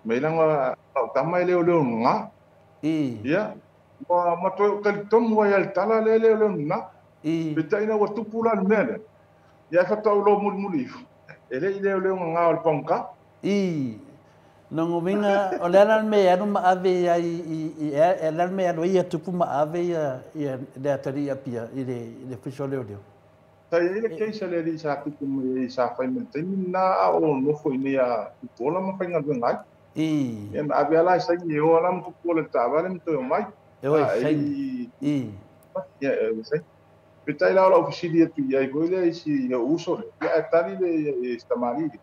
Mai langa lau tama e leo leo ngā. Ia, ua matoe o talitonu ai ale tala le leo leo ngā. Peitai ina ua tupu la le mea lea. Ia e faatoa ulo mulimuli ifo. E le i leo leo ngā o le paugata. Lona uiga, o le ala le mea e alu ma ave ai i e ala le mea e alu ai ia tupu ma ave ia le atalii Apia i le ofisa o leoleo. Sa i ai le case a le alii sa tupu mai ai sa fai mai le taimi lena a o nofo i inei a Tupuola ma faigaluega ai. Ia na ave ala e saini e o ala ma Tupuola i le taavale ma toe omai. E o e saini. Ia e o e saini. Peitai la o lau fesili atu i ai foi lea i si ou uso lea, ia ae tali le si tamalii lea,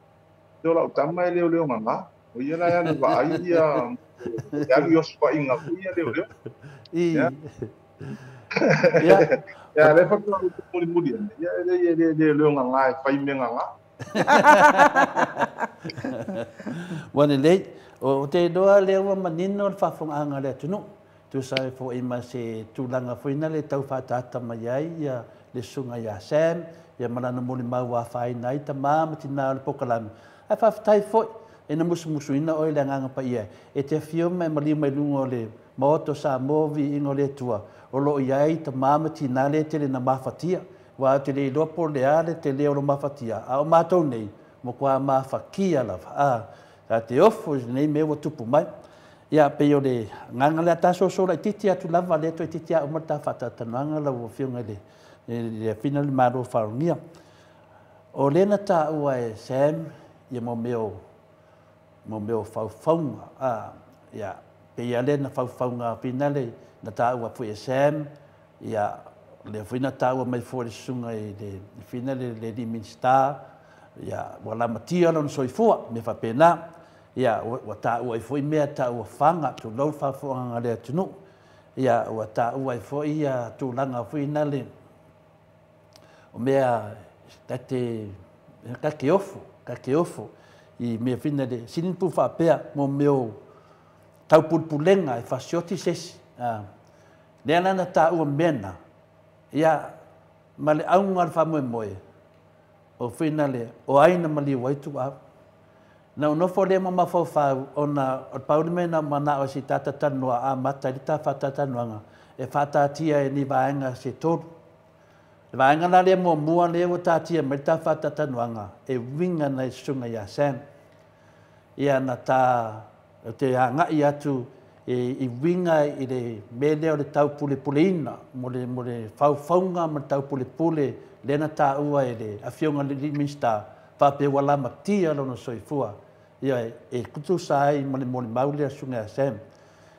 se o lau tama e leoleo gaga. O ia la e alu vaai ia, e alu i osofaiga foi ia leoleo. Ia. Ia, lea faatoa ou mulimuli ane, ia e leai e le leoleo gaga e fai mea gaga. Ua lelei. Ou te iloa lea ua manino le faafofogaaga a le atunuu. Tusa ai foi ma se tulaga foi na le tau faaataata mai ai ia le susuga ia Sam ia ma lana molimau ua afaina ai tama ma tina o le polokalame. Ae faafetai foi ina musumusuina oe i le Agaga Paia e te afio ma e maliu mai luga o le Maota o Samoa viiga o le Atua o lo o i ai tama ma tina le tele na mafatia aua ou te le iloa po o le a le tele o lo mafatia a o matou nei matua mafatia lava a ta te ofo i lenei mea ua tupu mai. Ia, pei o le agaga lea, ta soso laitiiti atu lava, lea toeitiiti lava uma le ta faatalatalanoaga lau Afioga i le Afina le Malo Faalogia. O lea na taua e Sam ia mo mea o mo mea o faufauga, a, ia, pei lava lea na faufauga finale na taua foi e Sam, ia, lea foi na taua mai foi e le susuga i le finale le alii Minisita, ia, ua lamatia lona soifua, mea faapena. Ia, ua taua ai foi mea taua faga, tulou le faafofogaaga a le atunuu. Ia, ua taua ai foi ia tulaga foi nale o mea ta te ofo, ta te ofo i mea foi nale, sili ona tuu faapea mo mea o taupulepulega e fasioti se isi. Lea la na taua mea na, ia, ma le auga o le faamoemoe, o foi nale, o ai na maliu ai tuau. Na ou nofo lea ma mafaufau ona o le pau le mea na manao ai se i ta talatalanoa amata ai le ta faatalatalanoaga e faataatia e ni vaega se tolu. Le vaega la lea muamua lea ua taatia mai le ta faatalatalanoaga e uiga nai susuga ia Sam. Ia na ta ou te agai atu i uiga i le mea lea o le taupulepuleina mo le faufauga ma le taupulepule lea na taua e le Afioga i le alii Minisita faapea ua lamatia lona soifua ia e tutusa ai ma le molimau lea susuga ia Sam.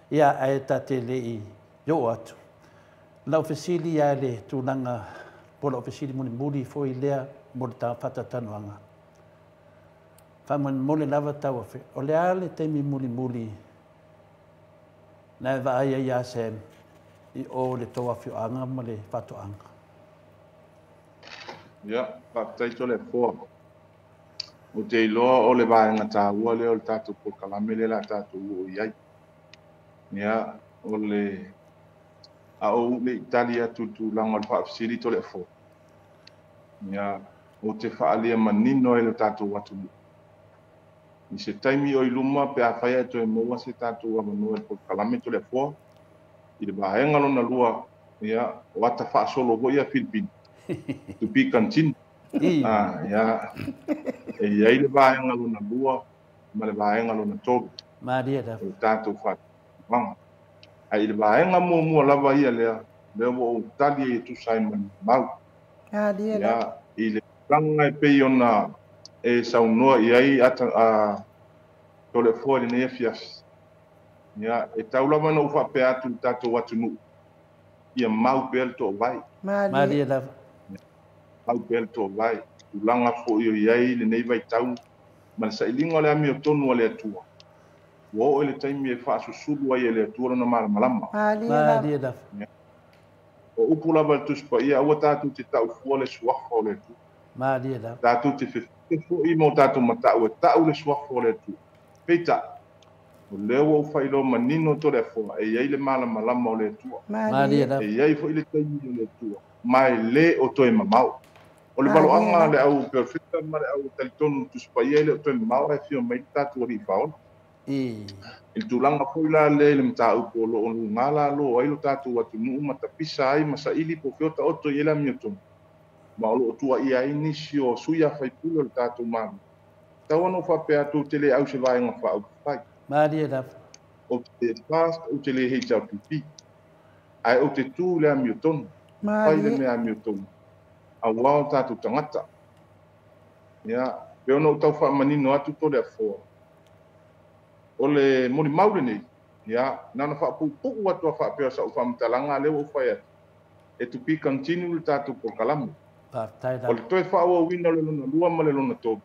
Ia ae ta te le i oo atu. Lau fesili lava i le tulaga po o lau fesili mulimuli foi lea mo le faatalatalanoaga. Faamolemole lava Tauafe, o le a le taimi mulimuli na e vaai ai ia Sam i o i le tou afioaga ma le faatoaga? Ia, faafetai Toleafoa. Ou te iloa o le vaega taua lea o le tatou polokalame lea o le a tatou oo i ai. Ia, o le a ou le i tali atu i le tulaga o le faafesili Toleafoa, ia, ou te faaalia manino ai i lo tatou atunuu. I se taimi o i luma pe afai ae toe maua se tatou avanoa i le polokalame Toleafoa, i le vaega lona lua, ia, o ata faasolo foi ia Filipina, to be continued. Ia, e i ai le vaega lona lua ma le vaega lona tolu o le tatou faatinoga. Ae i le vaega muamua lava ia lea, lea ua ou tali ai e tusa ai ma le mau. Ia, i le tulaga e pei ona e saunoa i ai Toleafoa i lenei afiafi, ia, e tau lava ona ou faapea atu i le tatou atunuu, ia mau pea le toovae. Malie lava. Mau pea le toovae. Tulaga foi o i ai lenei vaitau ma le sailiga o le amiotonu a le Atua, ua oo i le taimi e faasusulu ai e le Atua lona malamalama. Malie lava. O upu lava i le Tusi Paia, aua tatou te taufua le suafa o le Atua. Malie lava. Tatou te fefefe foi ma o tatou matau e tau le suafa o le Atua. Peitai, o lea ua ou faailoa manino Toleafoa, e i ai le malamalama o le Atua. Malie lava. E i ai foi le taimi o le Atua, ma e le o toe mamao. O O le valoaga a le au perofeta ma le au talitonu Tusi Paia e le o toe mamao ae afio mai le tatou Alii Faaola. I le tulaga foi la lea i le mataupu o lo o luga lalo ai lo tatou atunuu ma tapisa ai ma saili po o fea o taoto i ai le amiotonu, ma o lo o tuuaia ai nisi o sui usufono o le tatou Malo. Tau ona ou faapea atu ou te le au se vaega faaupufai. Malie lava. Ou te le FAST, ou te le HRPP. Ae ou te tu i le amiotonu. Fai le mea amiotonu aua o tatou tagata. Ia, pei ona ou tau faamanino atu Toleafoa, o le molimau lenei, ia, na ona faapuupuu atu lava faapea o sau faamatalaga, a lea ua ou fai atu, e to be continue le tatou polokalame. Faafetai O le lava. toe faaauauina o le lona lua ma le lona tolu,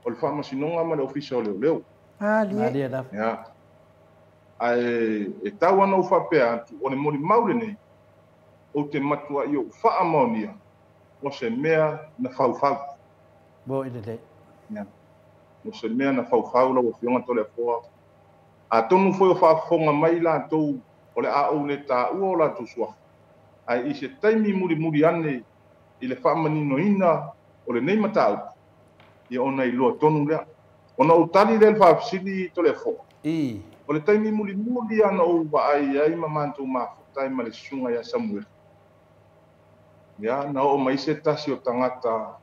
o le Faamasinoga ma le Ofisa o Leoleo. Malie lava. Ia, ae e tau lava ona ou faapea atu, o le molimau lenei, ou te matuai ou faamaonia, o se mea na faufau. Mo i lelei. Ia, o se mea na faufau lau Afioga Toleafoa. Atonu foi o faafofoga mai latou o le a ou le taua o latou suafa, ae i se taimi mulimuli ane i le faamaninoina o lenei mataupu, ia ona iloa tonu lea. Ona ou tali lea i le faafesili Toleafoa. O le taimi mulimuli lava na ou vaai ai ma matou mafuta ai ma le susuga ia Samueli, ia, na oo mai se tasi o tagata,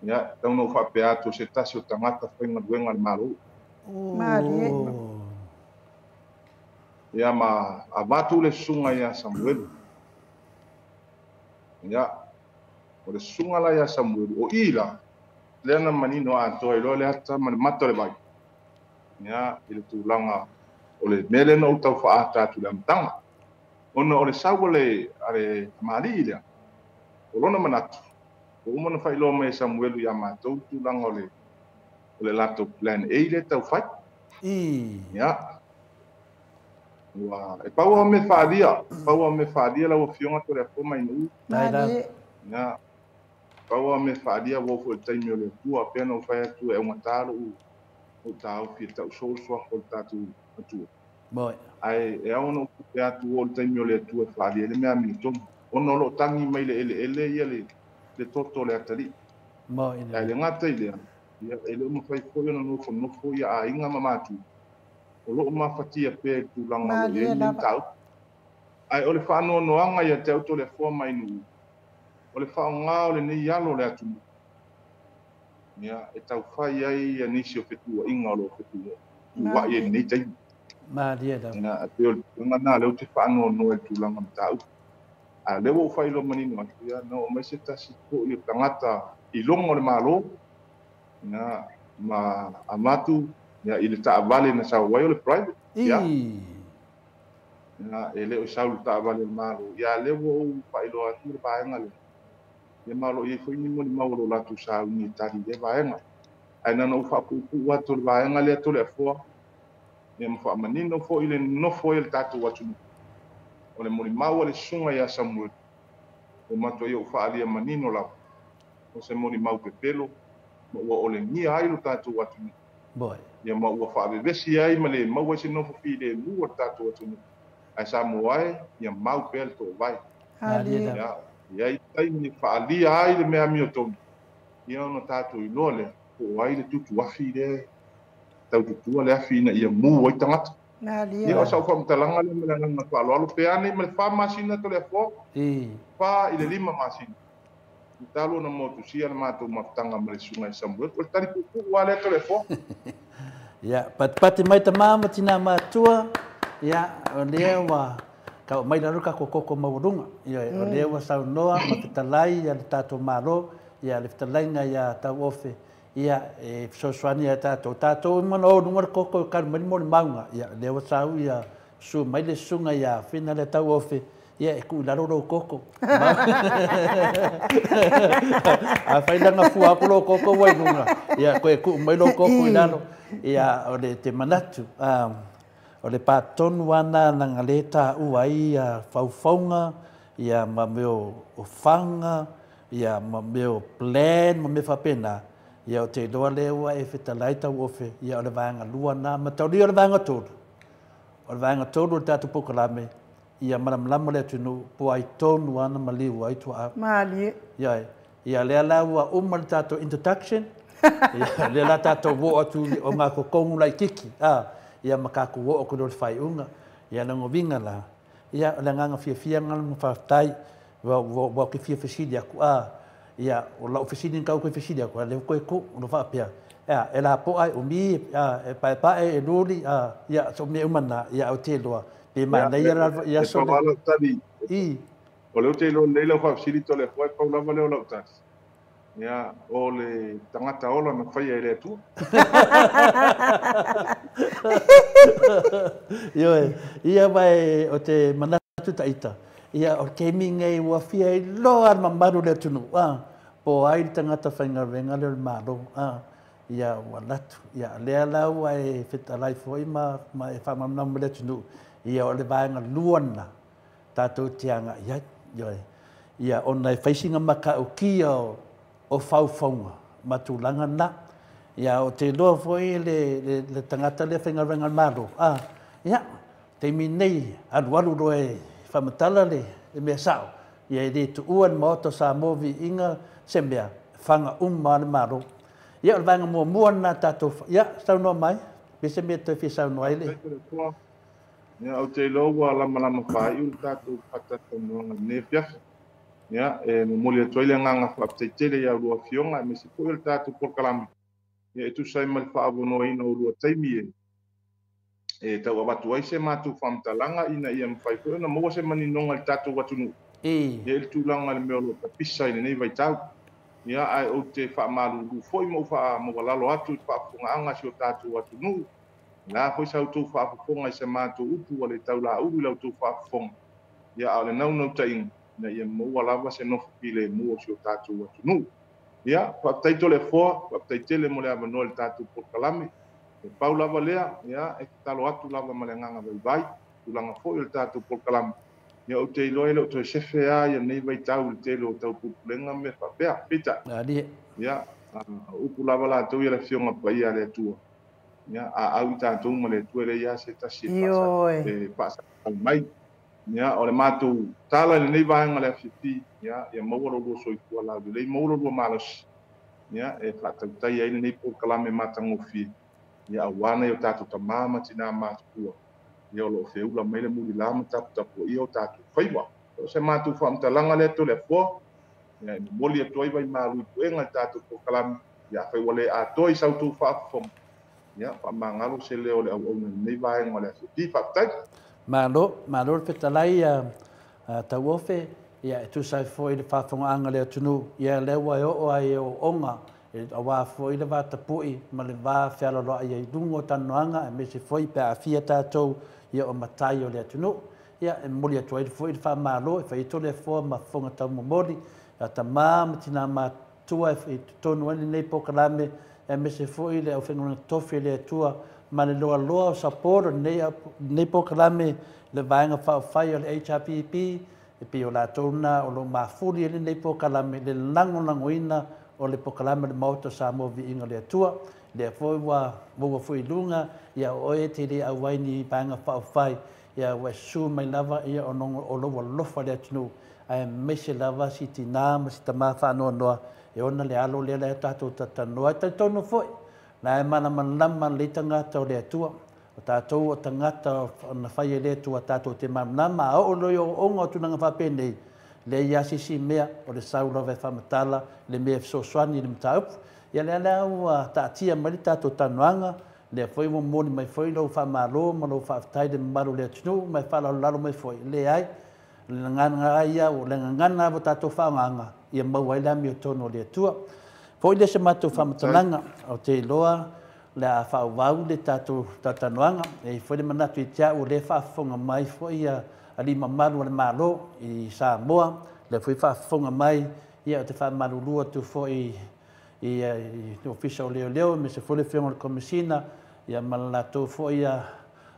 ia, tau na ou faapea atu o se tasi o tagata faigaluega a le Malo. Malie. Ia, ma avatu le susuga ia Samueli. Ia, o le susuga la ia Samueli, o i la, lea na manino atoa ai loa le ata ma le mata o le vai. Ia, i le tulaga o le mea lea na ou tau faaata atu i le amataga. Ona o le sau a le, a le tamalii lea, o lona manatu, ua uma ona faailoa mai e Samuelu ia matou le tulaga o le, o le latou plan A lea e tau fai. Ia, ua, e pau lava o mea faaalia, pau lava o mea faaalia lau Afioga Toleafoa Mainuu. Taila. Malie. Ia, pau lava o mea faaalia ua oo foi i le taimi o le Atua, pei ona ou fai atu e augata lou, lou taofi e tau soo le suafa o le tatou Atua. Moi. Ae e ao ona ou faapea atu ua oo i le taimi o le Atua e faaalia ai le mea amiotonu, ona o lo o tagi mai le eleele ia le, le toto o le atalii. Moi Ae lelei. le gata i lea, ia, e le o mafai foi ona nofonofo ia aiga ma matua, o lo o mafatia pea i le tulaga o lo o i ai Malie lenei lava. mataupu. Ae o le faanoanoaga ia te au Toleafoa Mainuu, o le faaaoga o lenei alo o le atunuu, ia, e taufai ai ia nisi o fetuuaiga o lo o fetuuai ai i Malie. lenei taimi. Malie lava. Ia, e pei o le tulaga lena lea ou te faanoanoa i le tulaga mataupu. A o lea ua ou faailoa manino atu, ia, na oo mai se tasi foi o tagata i luga o le Malo, ia, ma avatu, ia, i le taavale na sau ai o le private, ia, ia, e le o sau i le taavale a le Malo, ia, lea ua ou faailoa atu le vaega lea. Ia, ma o lo o i ai foi ni molimau o lo o latou sauni e tali i lea vaega. Ae na ona ou faapuupuu atu o le vaega lea Toleafoa, ia, ma faamanino foi le nonofo ai o le tatou atunuu. O le molimau a le susuga ia Samueli, ua matuai ou faaalia manino lava, o se molimau pepelo, ma ua olegia ai lo tatou atunuu. Moi. Ia, ma ua faavevesi ai ma le maua ai se nofo filemu a le tatou atunuu. Ae Samoa e, ia mau pea le toovae. Malie Malie. lava. Ia, e i ai taimi e faaalia ai le mea amiotonu, ia ona tatou iloa lea, po o ai le tutu afi lea, taututua le afi ina ia mu ai tagata. Malie Ia, o lava. sau faamatalaga lea ma le agaga faaaloalo, pe anei ma le 4 masina Toleafoa, 4 i le 5 masina. Talu ona motusia le matou mafutaga ma le susuga i Samuel. O le tali puupuu lava lea Toleafoa. Ia, patipati mai tamā ma tinā matua, ia, o lea ua tau mai lalo tatou koko maualuga. Ia, o lea ua saunoa ma fetalai ia le tatou Malo, ia le fetalaiga ia Tauofe, ia, e fesoasoani ia tatou. Tatou e mana o luga le koko e kalu mai le molimauga. Ia, lea ua sau ia susu mai le susuga ia Fina le Tauofe, ia, e tuu i lalo lou koko. Afai laga fua atu lou koko ua i luga, ia, koe tuu mai lou koko i lalo. Ia, o le te manatu, o le patonu ana na le taua ai ia faufauga, ia ma mea o faga, ia ma mea o plan, ma mea faapena, ia o te iloa lea ua e fetalai Tauofe, ia o le vaega lua na, ma taulia o le vaega tolu. O le vaega tolu o le tatou polokalame, ia malamalama le atunuu, po ai tonu ana maliu ai tuaau. Malie. Ia, Ia lea la ua uma le tatou introduction. Ia lea la tatou o atu o ngā kokongu laititi. Ia ma tatou o atu le whaiunga. Ia longa vinga la. Ia le nganga fiafia ngā mo whaftai. Wa ke fia fesili aku. Ia o lau fesili ni kau koe fesili aku. Le koe ku o whaapea. Ia e la po ai o mi e pae pae e luli ia so me umana ia o te loa. Pe mana ia la ia so. I o le te lo leila fa fesili to le foi pa lava le o lau tali. Ia o le tangata ola na whaia i le atua. Ioe, ia vai o te manatu taita. Ia o te mingai ua fia i loa mamaru le atunu. Po ai le tangata whaingawenga le malo. Ia ua latu. Ia lea lau e fetalai foi ma e whamamnamu le atunu. Ia o le vaenga luana tātou te anga ia. Ioe. Ia ona e whaisinga maka o kia o whauwhaunga, matulanga na. Ia o te loa foi le tangata le whaingawenga malo. Ia, te mi nei, alu alu roe whamatala le mea sao. Ia e le tuua le maoto sa movi inga se mea, whanga umma le malo. Ia o le vaenga mua mua na tātou, ia, saunoa mai, pe se mea toi whia saunoa ai le. Ia, o te loa ua lama lama whai u le tātou patata noanga ne fiafi. Ia, e momoli atu ai le nganga whaapteitele ia lua fionga, e mese foi o le tātou polokalame. Ia, e tusa ai ma le whaavonoaina o lua taimi e tau avatu ai se mātou whaamtalanga ina ia mwhai foi ona maua se maninonga le tātou atunuu. Ia, le tūlanga le mea o lo tapisa i lenei vaitau. Ia, ai o te whaamalulu foi ma u whaamawalalo atu i whaafongaanga si o tātou atunuu. La foi sa outou faafofoga i se matou upu ua le taulaulu i la outou faafofoga. Ia a o le naunau taʻiga na ia maua lava se nofo filemu o si o tatou atunuu. Ia faafetai Toleafoa, faafetai tele mo le avanoa i le tatou polokalame. E pau lava lea, ia e tatalo atu lava ma le agaga vaivai, tulaga foi o le tatou polokalame. Ia ou te iloa e le o toe sefe a ia nei vaitau i le tele o taupupulega ma mea faapea. Peitai. Ia upu lava latou ia le afioga paia a le Atua. Ia a au i tatou ma le Atua le ia se tasi e faasau mai. Ia o le matou tala i lenei vaega le afiafi, ia ia maua lo lua soifua laulelei, maua lo lua malosi. Ia e faatautai ai lenei polokalame matagofie. Ia auā nai o tatou tamā ma tinā matutua. Ia o loo feula mai le mulilā ma taputapu ia o tatou faiva. O se matou faamatalaga lea Toleafoa. Ia e momoli atu ai vai malu i puega le tatou polokalame. Ia afai ua le atoa i sa outou faafofoga. Ia faamagalo se leo o le auauna i lenei vaega o le afiafi. Faafetai. Malo, malo le fetalai tauofe, ia e tusa ai foi le faafofogaga le atunuu, ia lea ua e oo ai e ooga, e auā foi le vatapuʻi ma le va fealoloaʻi ai luga o talanoaga, aemaise foi pe aafia tatou ia o matai o le atunuu. Ia e momoli atu ai foi le faamālo e fai Toleafoa ma fofoga taumomoli, a tamā ma tinā matua e totonu ai lenei polokalame, aemaise foi le aufaigaluega tofi le Atua ma le loaloa o support o lenei polokalame le vaega faaufai o le HRPP, e pei o latou na o loo mafuli ai lenei polokalame le lagolagoina o le polokalame o le Maota Samoa Viiga o le Atua. Lea foi ua maua foi i luga, ia o oe te le auai ni vaega faaufai, ia ua e susu mai lava ia o lou alofa le atunuu, aemaise lava si tinā ma si tamā faanoanoa e ona le alo lea la tatou tatalanoa ai. Talitonu foi la e malamalama lelei tagata o le Atua, o tatou o tagata na fai e le Atua tatou te malamalama, a oo loa i ooooga o tulaga faapenei, lea ia sisi mea o le sau lava e faamatala le mea e fesoasoani i le mataupu. Ia lea la ua taatia mai le tatou talanoaga, lea foi ua momoli mai foi lou faamālō ma lou faafetai i le mamalu o le atunuu ma e faalalolalo mai foi. Leai, o le gagana ia, o le gagana ua tatou faaaogaga ia maua ai le amiotonu o le Atua. Foi lea se matou faamatalaga, o te iloa le a faaauau le tatou talatalanoaga. E i ai foi le manatu i te au o lea e faafofoga mai foi ia alii mamalu o le Malo i Samoa, lea foi faafofoga mai ia o te faamalulu atu foi i le Ofisa o Leoleo aemaise foi le Afioga i le Komesina ia ma le latou foi ia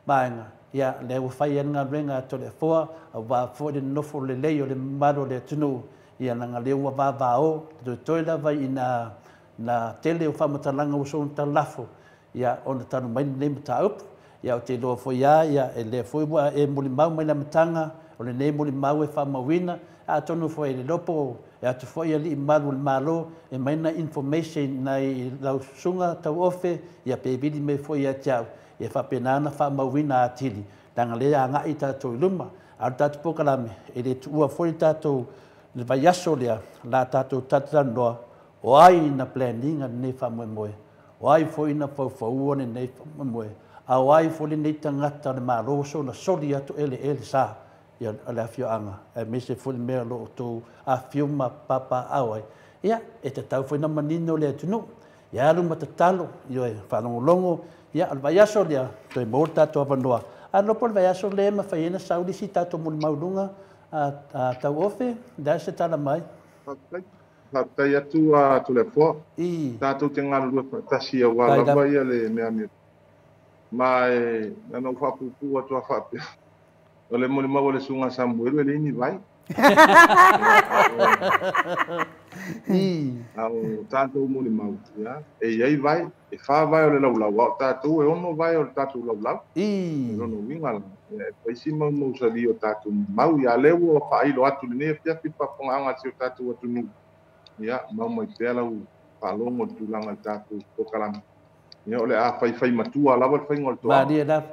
vaega. Ia lea ua fai ai le galuega a Toleafoa auā foi le nofo lelei o le mamalu o le atunuu, ia leaga lea ua vavao toetoe lava ina na tele o faamatalaga ua soona talafo ia ona talu mai lenei mataupu. Ia ou te iloa foi lava ia e lea foi ua e molimau mai le amataga o lenei molimau e faamauina, atonu foi e le iloa po E atu foi ali'i malu o le Malo e aumai nai information nai lau susuga Tauofe, ia pe vili mai foi ia te au, ia faapena ona faamauina atili, leaga lea e agai tatou i luma. A o le tatou polokalame, e le tuua foi le tatou le vaiaso lea, la tatou talatalanoa, o ai na plan ina lenei faamoemoe, o ai foi na faufauina lenei faamoemoe, a o ai foi lenei tagata o le Malo soona soli atu eleele sa ia le afioaga, aemaise foi le mea o lo o outou afifio ma papaaao ai. Ia, e tatau foi ona manino le atunuu, ia alu ma tatalo, ioe, faalogologo, ia, o le vaiaso lea, toe maua le tatou avanoa. A iloa po o le vaiaso lea e mafai ai ona sau le isi tatou molimau luga Tauofe, o le a se tala mai? Faafetai. Faafetai atu a Toleafoa. Tatou te galulue faatasi aua lava ia le mea amiotonu. Ma e na ona ou faapuupuu atu lava faapea, o le molimau a le Susuga Samuelu e leai ni vai. A o tatou molimau, ia, e i ai vai, e 4 vae o le laulau, a o tatou e 6 vae o le tatou laulau. O lona uiga la, e fai si maumausali o tatou mau. Ia lea ua faailo atu lenei afiafi le faafofogaaga a si o tatou atunuu. Ia, mau mai pea lau faalogo i le tulaga i le tatou polokalame. Ia, o le a faifai matua lava le faiga o le toaga. Malie lava.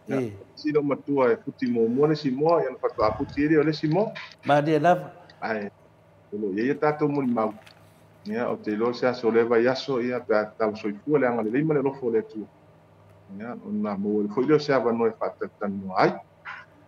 Ia, si lau matua e futi muamua le isi moa, ia ona faatoa futi ai lea o le isi moa. Malie lava. Ae, o lo o i ai a tatou molimau. Ia, ou te iloa se aso o lea vaiaso, ia, pe a tau soifua le agalelei ma le alofa o le Atua. Ia, ona maua ai foi lea o se avanoa e faatalatalanoa ai.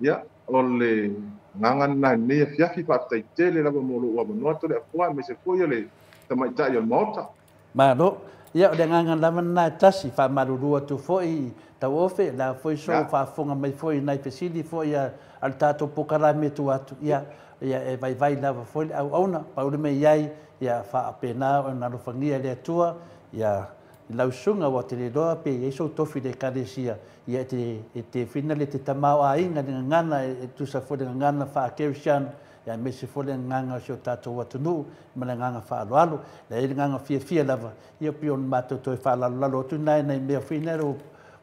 Ia, o le agaga lena i lenei afiafi, faafetai tele lava mo lou avanoa Toleafoa, aemaise foi o le tamaitai o le Maota. Malo. Ia, o le agaga lava lena e tasi, faamalulu atu foi Tauofe, o le a foi sou faafofoga mai foi i nai fesili foi a le tatou polokalame tua atu, ia, ia e vaivai lava foi le auauna, pau le mea i ai, ia faapena ona alofagia e le Atua, ia i lau susuga, ua te le iloa pe i ai sou tofi i le Ekalesia, ia e te fina le te tamaoaiga i le gagana e tusa foi le gagana faa-Kerisiano, ia aemaise foi le agaga o si o tatou atunuu ma le agaga faaaloalo. Leai le agaga fiafia lava, ia pei ona matou toe faalalolalo atu nai nai mea foi na o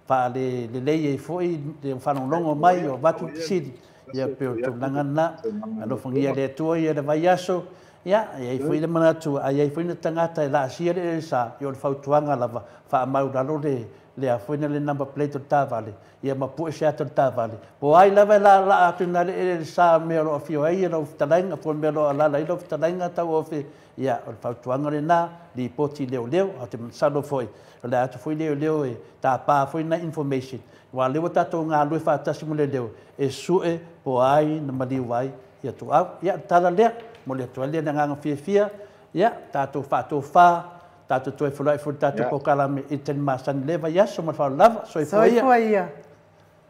faalelelei ai foi le faalogologo mai o avatu fesili, ia pei o le tulaga lena. Alofagia le Atua ia le vaiaso, ia e i ai foi le manatu, a i ai foi ni tagata e laasia le elesa, ia o le fautuaga lava, faamaulalo le le a foi le number plate o le taavale, ia ma pue se ata o le taavale. Po o ai lava e laalaa atu i ina le eleele sa mea o lo o afio ai lau fetalaiga, po o le mea o lo o alaala ai lau fetalaiga Tauofe, ia o le fautuaga lena, lipoti i leoleo. Ae ou te masalo foi, o le a atu foi leoleo e tapa foi nai information, aua o lea ua tatou galulue faatasi ma leoleo e sue po o ai na maliu ai ia Tuau. Ia, o le tala lea, momoli atu ai le agaga fiafia, ia tatou faatofa, tatou toe feiloai foi i le tatou polokalame i le taimi masani i lea vaiaso. Ma le faaaloalo lava. Soifua ia. Soifua ia.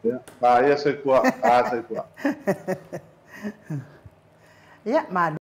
Ia, a ia soifua, a soifua. Ia, malo.